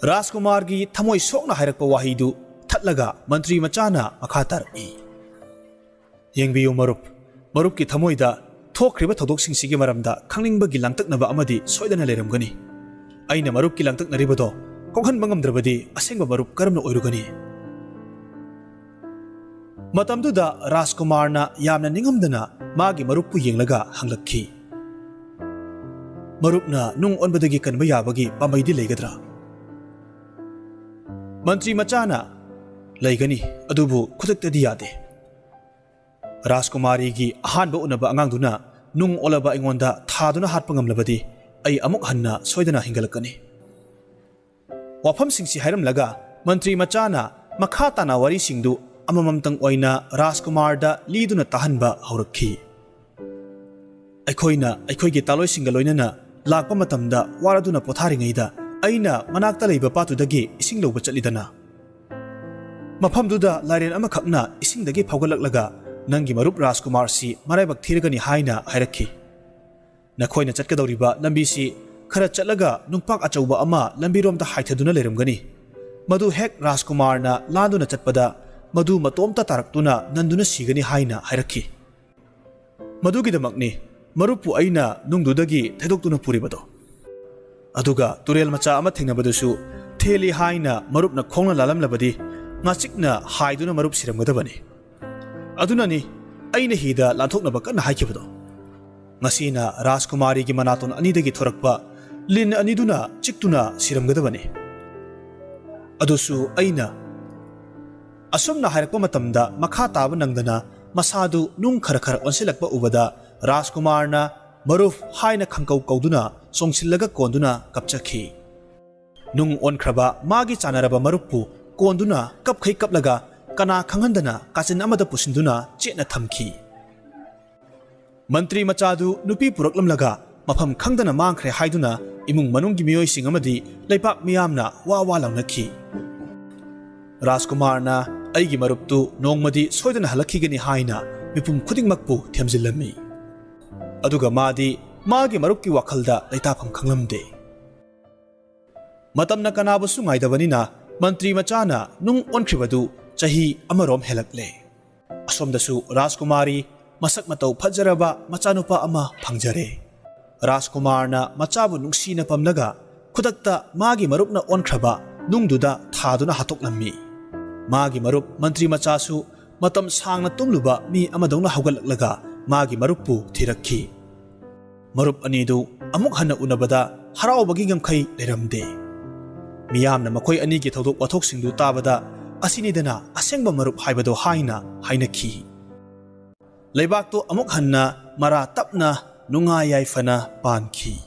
ꯔꯥꯖꯀꯨꯃꯥꯔꯒꯤ ꯊꯃꯣꯏ ꯁꯣꯛꯅ ꯍꯥꯏꯔꯛꯄ ꯋꯥꯍꯩꯗꯨ ꯊꯠꯂꯒ ꯃꯟꯇ꯭ꯔꯤ ꯃꯆꯥꯅ ꯃꯈꯥ ꯇꯥꯔꯛꯏ, "ꯌꯦꯡꯕꯤꯌꯨ ꯃꯔꯨꯞ, ꯃꯔꯨꯞꯀꯤ ꯊꯃꯣꯏꯗ ꯊꯣꯛꯈ꯭ꯔꯤꯕ ꯊꯧꯗꯣꯛꯁꯤꯡꯁꯤꯒꯤ ꯃꯔꯝꯗ ꯈꯪꯅꯤꯡꯕꯒꯤ ꯂꯥꯡꯇꯛꯅꯕ ꯑꯃꯗꯤ ꯁꯣꯏꯗꯅ ꯂꯩꯔꯝꯒꯅꯤ꯫ ꯑꯩꯅ ꯃꯔꯨꯞꯀꯤ ꯂꯥꯡꯇꯛꯅꯔꯤꯕꯗꯣ ꯀꯣꯛꯍꯟꯕ ꯉꯝꯗ꯭ꯔꯕꯗꯤ ꯑꯁꯦꯡꯕ ꯃꯔꯨꯞ ꯀꯔꯝꯅ ꯑꯣꯏꯔꯨꯒꯅꯤ?" ꯃꯇꯝꯗꯨꯗ ꯔꯥꯖꯀꯨꯃꯥꯔꯅ ꯌꯥꯝꯅ ꯅꯤꯡꯉꯝꯗꯅ ꯃꯥꯒꯤ ꯃꯔꯨꯞꯄꯨ ꯌꯦꯡꯂꯒ ꯍꯪꯂꯛꯈꯤ, "ꯃꯔꯨꯞꯅ ꯅꯨꯡ ꯑꯣꯟꯕꯗꯒꯤ ꯀꯟꯕ ꯌꯥꯕꯒꯤ ꯄꯥꯝꯕꯩꯗꯤ ꯂꯩꯒꯗ꯭ꯔꯥ?" ꯃꯟꯇ꯭ꯔꯤ ꯃꯆꯥꯅ, "ꯂꯩꯒꯅꯤ, ꯑꯗꯨꯕꯨ ꯈꯨꯗꯛꯇꯗꯤ ꯌꯥꯗꯦ꯫ ꯔꯥꯖꯀꯨꯃꯥꯔꯤꯒꯤ ꯑꯍꯥꯟꯕ ꯎꯅꯕ ꯑꯉꯥꯡꯗꯨꯅ ꯅꯨꯡ ꯑꯣꯜꯂꯕ ꯑꯩꯉꯣꯟꯗ ꯊꯥꯗꯨꯅ ꯍꯥꯠꯄ ꯉꯝꯂꯕꯗꯤ ꯑꯩ ꯑꯃꯨꯛ ꯍꯟꯅ ꯁꯣꯏꯗꯅ ꯍꯤꯡꯒꯠꯂꯛꯀꯅꯤ"꯫ ꯋꯥꯐꯝꯁꯤꯡꯁꯤ ꯍꯥꯏꯔꯝꯂꯒ ꯃꯟꯇ꯭ꯔꯤ ꯃꯆꯥꯅ ꯃꯈꯥ ꯇꯥꯅ ꯋꯥꯔꯤꯁꯤꯡꯗꯨ ꯑꯃꯃꯝꯇꯪ ꯑꯣꯏꯅ ꯔꯥꯖꯀꯨꯃꯥꯔꯗ ꯂꯤꯗꯨꯅ ꯇꯥꯍꯟꯕ ꯍꯧꯔꯛꯈꯤ꯫ "ꯑꯩꯈꯣꯏꯅ ꯑꯩꯈꯣꯏꯒꯤ ꯇꯥꯂꯣꯏꯁꯤꯡꯒ ꯂꯣꯏꯅꯅ ꯂꯥꯛꯄ ꯃꯇꯝꯗ ꯋꯥꯔꯗꯨꯅ ꯄꯣꯊꯥꯔꯤꯉꯩꯗ ꯑꯩꯅ ꯃꯅꯥꯛꯇ ꯂꯩꯕ ꯄꯥꯠꯇꯨꯗꯒꯤ ꯏꯁꯤꯡ ꯂꯧꯕ ꯆꯠꯂꯤꯗꯅ꯫ ꯃꯐꯝꯗꯨꯗ ꯂꯥꯏꯔꯦꯟ ꯑꯃꯈꯛꯅ ꯏꯁꯤꯡꯗꯒꯤ ꯐꯥꯎꯒꯠꯂꯛꯂꯒ ꯅꯪꯒꯤ ꯃꯔꯨꯞ ꯔꯥꯖꯀꯨꯃꯥꯔꯁꯤ ꯃꯔꯥꯏꯕꯛ ꯊꯤꯔꯒꯅꯤ ꯍꯥꯏꯅ ꯍꯥꯏꯔꯛꯈꯤ꯫ ꯅꯈꯣꯏꯅ ꯆꯠꯀꯗꯧꯔꯤꯕ ꯂꯝꯕꯤꯁꯤ ꯈꯔ ꯆꯠꯂꯒ ꯅꯨꯡꯄꯥꯛ ꯑꯆꯧꯕ ꯑꯃ ꯂꯝꯕꯤꯔꯣꯝꯗ ꯍꯥꯏꯊꯗꯨꯅ ꯂꯩꯔꯝꯒꯅꯤ꯫ ꯃꯗꯨ ꯍꯦꯛ ꯔꯥꯖꯀꯨꯃꯥꯔꯅ ꯂꯥꯟꯗꯨꯅ ꯆꯠꯄꯗ ꯃꯗꯨ ꯃꯇꯣꯝꯇ ꯇꯥꯔꯛꯇꯨꯅ ꯅꯟꯗꯨꯅ ꯁꯤꯒꯅꯤ" ꯍꯥꯏꯅ ꯍꯥꯏꯔꯛꯈꯤ꯫ "ꯃꯗꯨꯒꯤꯗꯃꯛꯅꯤ ꯃꯔꯨꯞꯄꯨ ꯑꯩꯅ ꯅꯨꯡꯗꯨꯗꯒꯤ ꯊꯩꯗꯣꯛꯇꯨꯅ ꯄꯨꯔꯤꯕꯗꯣ꯫ ꯑꯗꯨꯒ ꯇꯨꯔꯦꯜ ꯃꯆꯥ ꯑꯃ ꯊꯦꯡꯅꯕꯗꯨꯁꯨ ꯊꯦꯜꯂꯤ ꯍꯥꯏꯅ ꯃꯔꯨꯞꯅ ꯈꯣꯡꯅ ꯂꯥꯜꯂꯝꯂꯕꯗꯤ ꯉꯥꯆꯤꯛꯅ ꯍꯥꯏꯗꯨꯅ ꯃꯔꯨꯞ ꯁꯤꯔꯝꯒꯗꯕꯅꯤ꯫ ꯑꯗꯨꯅꯅꯤ ꯑꯩꯅ ꯍꯤꯗ ꯂꯥꯟꯊꯣꯛꯅꯕ ꯀꯟꯅ ꯍꯥꯏꯈꯤꯕꯗꯣ꯫ ꯉꯁꯤꯅ ꯔꯥꯖꯀꯨꯃꯥꯔꯤꯒꯤ ꯃꯅꯥꯇꯣꯟ ꯑꯅꯤꯗꯒꯤ ꯊꯣꯔꯛꯄ ꯂꯤꯟ ꯑꯅꯤꯗꯨꯅ ꯆꯤꯛꯇꯨꯅ ꯁꯤꯔꯝꯒꯗꯕꯅꯤ꯫ ꯑꯗꯨꯁꯨ ꯑꯩꯅ" ꯑꯁꯨꯝꯅ ꯍꯥꯏꯔꯛꯄ ꯃꯇꯝꯗ ꯃꯈꯥ ꯇꯥꯕ ꯅꯪꯗꯅ ꯃꯁꯥꯗꯨ ꯅꯨꯡ ꯈꯔ ꯈꯔ ꯑꯣꯟꯁꯤꯜꯂꯛꯄ ꯎꯕꯗ ꯔꯥꯖꯀꯨꯃꯥꯔꯅ "ꯃꯔꯨꯞ" ꯍꯥꯏꯅ ꯈꯪꯀꯧ ꯀꯧꯗꯨꯅ ꯆꯣꯡꯁꯤꯜꯂꯒ ꯀꯣꯟꯗꯨꯅ ꯀꯞꯆꯈꯤ꯫ ꯅꯨꯡ ꯑꯣꯟꯈ꯭ꯔꯕ ꯃꯥꯒꯤ ꯆꯥꯟꯅꯔꯕ ꯃꯔꯨꯞꯄꯨ ꯀꯣꯟꯗꯨꯅ ꯀꯞꯈꯩ ꯀꯞꯂꯒ ꯀꯅꯥ ꯈꯪꯍꯟꯗꯅ ꯀꯥꯆꯤꯟ ꯑꯃꯗ ꯄꯨꯁꯤꯟꯗꯨꯅ ꯆꯦꯠꯅ ꯊꯝꯈꯤ꯫ ꯃꯟꯇ꯭ꯔꯤ ꯃꯆꯥꯗꯨ ꯅꯨꯄꯤ ꯄꯨꯔꯛꯂꯝꯂꯒ ꯃꯐꯝ ꯈꯪꯗꯅ ꯃꯥꯡꯈ꯭ꯔꯦ ꯍꯥꯏꯗꯨꯅ ꯏꯃꯨꯡ ꯃꯅꯨꯡꯒꯤ ꯃꯤꯑꯣꯏꯁꯤꯡ ꯑꯃꯗꯤ ꯂꯩꯄꯥꯛ ꯃꯤꯌꯥꯝꯅ ꯋꯥ ꯋꯥ ꯂꯥꯎꯅꯈꯤ꯫ ꯔꯥꯖꯀꯨꯃꯥꯔꯅ "ꯑꯩꯒꯤ ꯃꯔꯨꯞꯇꯨ ꯅꯣꯡꯃꯗꯤ ꯁꯣꯏꯗꯅ ꯍꯜꯂꯛꯈꯤꯒꯅꯤ" ꯍꯥꯏꯅ ꯃꯤꯄꯨꯝ ꯈꯨꯗꯤꯡꯃꯛꯄꯨ ꯊꯦꯝꯖꯤꯜꯂꯝꯃꯤ꯫ ꯑꯗꯨꯒ ꯃꯥꯗꯤ ꯃꯥꯒꯤ ꯃꯔꯨꯞꯀꯤ ꯋꯥꯈꯜꯗ ꯂꯩꯇꯥꯐꯝ ꯈꯪꯂꯝꯗꯦ꯫ ꯃꯇꯝꯅ ꯀꯅꯥꯕꯨꯁꯨ ꯉꯥꯏꯗꯕꯅꯤꯅ ꯃꯟꯇ꯭ꯔꯤ ꯃꯆꯥꯅ ꯅꯨꯡ ꯑꯣꯟꯈ꯭ꯔꯤꯕꯗꯨ ꯆꯍꯤ ꯑꯃꯔꯣꯝ ꯍꯦꯜꯂꯛꯂꯦ꯫ ꯑꯁꯣꯝꯗꯁꯨ ꯔꯥꯖꯀꯨꯃꯥꯔꯤ ꯃꯁꯛ ꯃꯇꯧ ꯐꯖꯔꯕ ꯃꯆꯥꯅꯨꯄꯥ ꯑꯃ ꯐꯪꯖꯔꯦ꯫ ꯔꯥꯖꯀꯨꯃꯥꯔꯅ ꯃꯆꯥꯕꯨ ꯅꯨꯡꯁꯤꯅ ꯄꯝꯂꯒ ꯈꯨꯗꯛꯇ ꯃꯥꯒꯤ ꯃꯔꯨꯞꯅ ꯑꯣꯟꯈ꯭ꯔꯕ ꯅꯨꯡꯗꯨꯗ ꯊꯥꯗꯨꯅ ꯍꯥꯠꯇꯣꯛꯂꯝꯃꯤ꯫ ꯃꯥꯒꯤ ꯃꯔꯨꯞ ꯃꯟꯇ꯭ꯔꯤ ꯃꯆꯥꯁꯨ ꯃꯇꯝ ꯁꯥꯡꯅ ꯇꯨꯝꯂꯨꯕ ꯃꯤ ꯑꯃꯗꯧꯅ ꯍꯧꯒꯠꯂꯛꯂꯒ ꯃꯥꯒꯤ ꯃꯔꯨꯞꯄꯨ ꯊꯤꯔꯛꯈꯤ꯫ ꯃꯔꯨꯞ ꯑꯅꯤꯗꯨ ꯑꯃꯨꯛ ꯍꯟꯅ ꯎꯅꯕꯗ ꯍꯔꯥꯎꯕꯒꯤ ꯉꯝꯈꯩ ꯂꯩꯔꯝꯗꯦ꯫ ꯃꯤꯌꯥꯝꯅ ꯃꯈꯣꯏ ꯑꯅꯤꯒꯤ ꯊꯧꯗꯣꯛ ꯋꯥꯊꯣꯛꯁꯤꯡꯗꯨ ꯇꯥꯕꯗ, "ꯑꯁꯤꯅꯤꯗꯅ ꯑꯁꯦꯡꯕ ꯃꯔꯨꯞ ꯍꯥꯏꯕꯗꯣ" ꯍꯥꯏꯅ ꯍꯥꯏꯅꯈꯤ꯫ ꯂꯩꯕꯥꯛꯇꯨ ꯑꯃꯨꯛ ꯍꯟꯅ ꯃꯔꯥ ꯇꯞꯅ ꯅꯨꯡꯉꯥꯏ ꯌꯥꯏꯐꯅ ꯄꯥꯟꯈꯤ꯫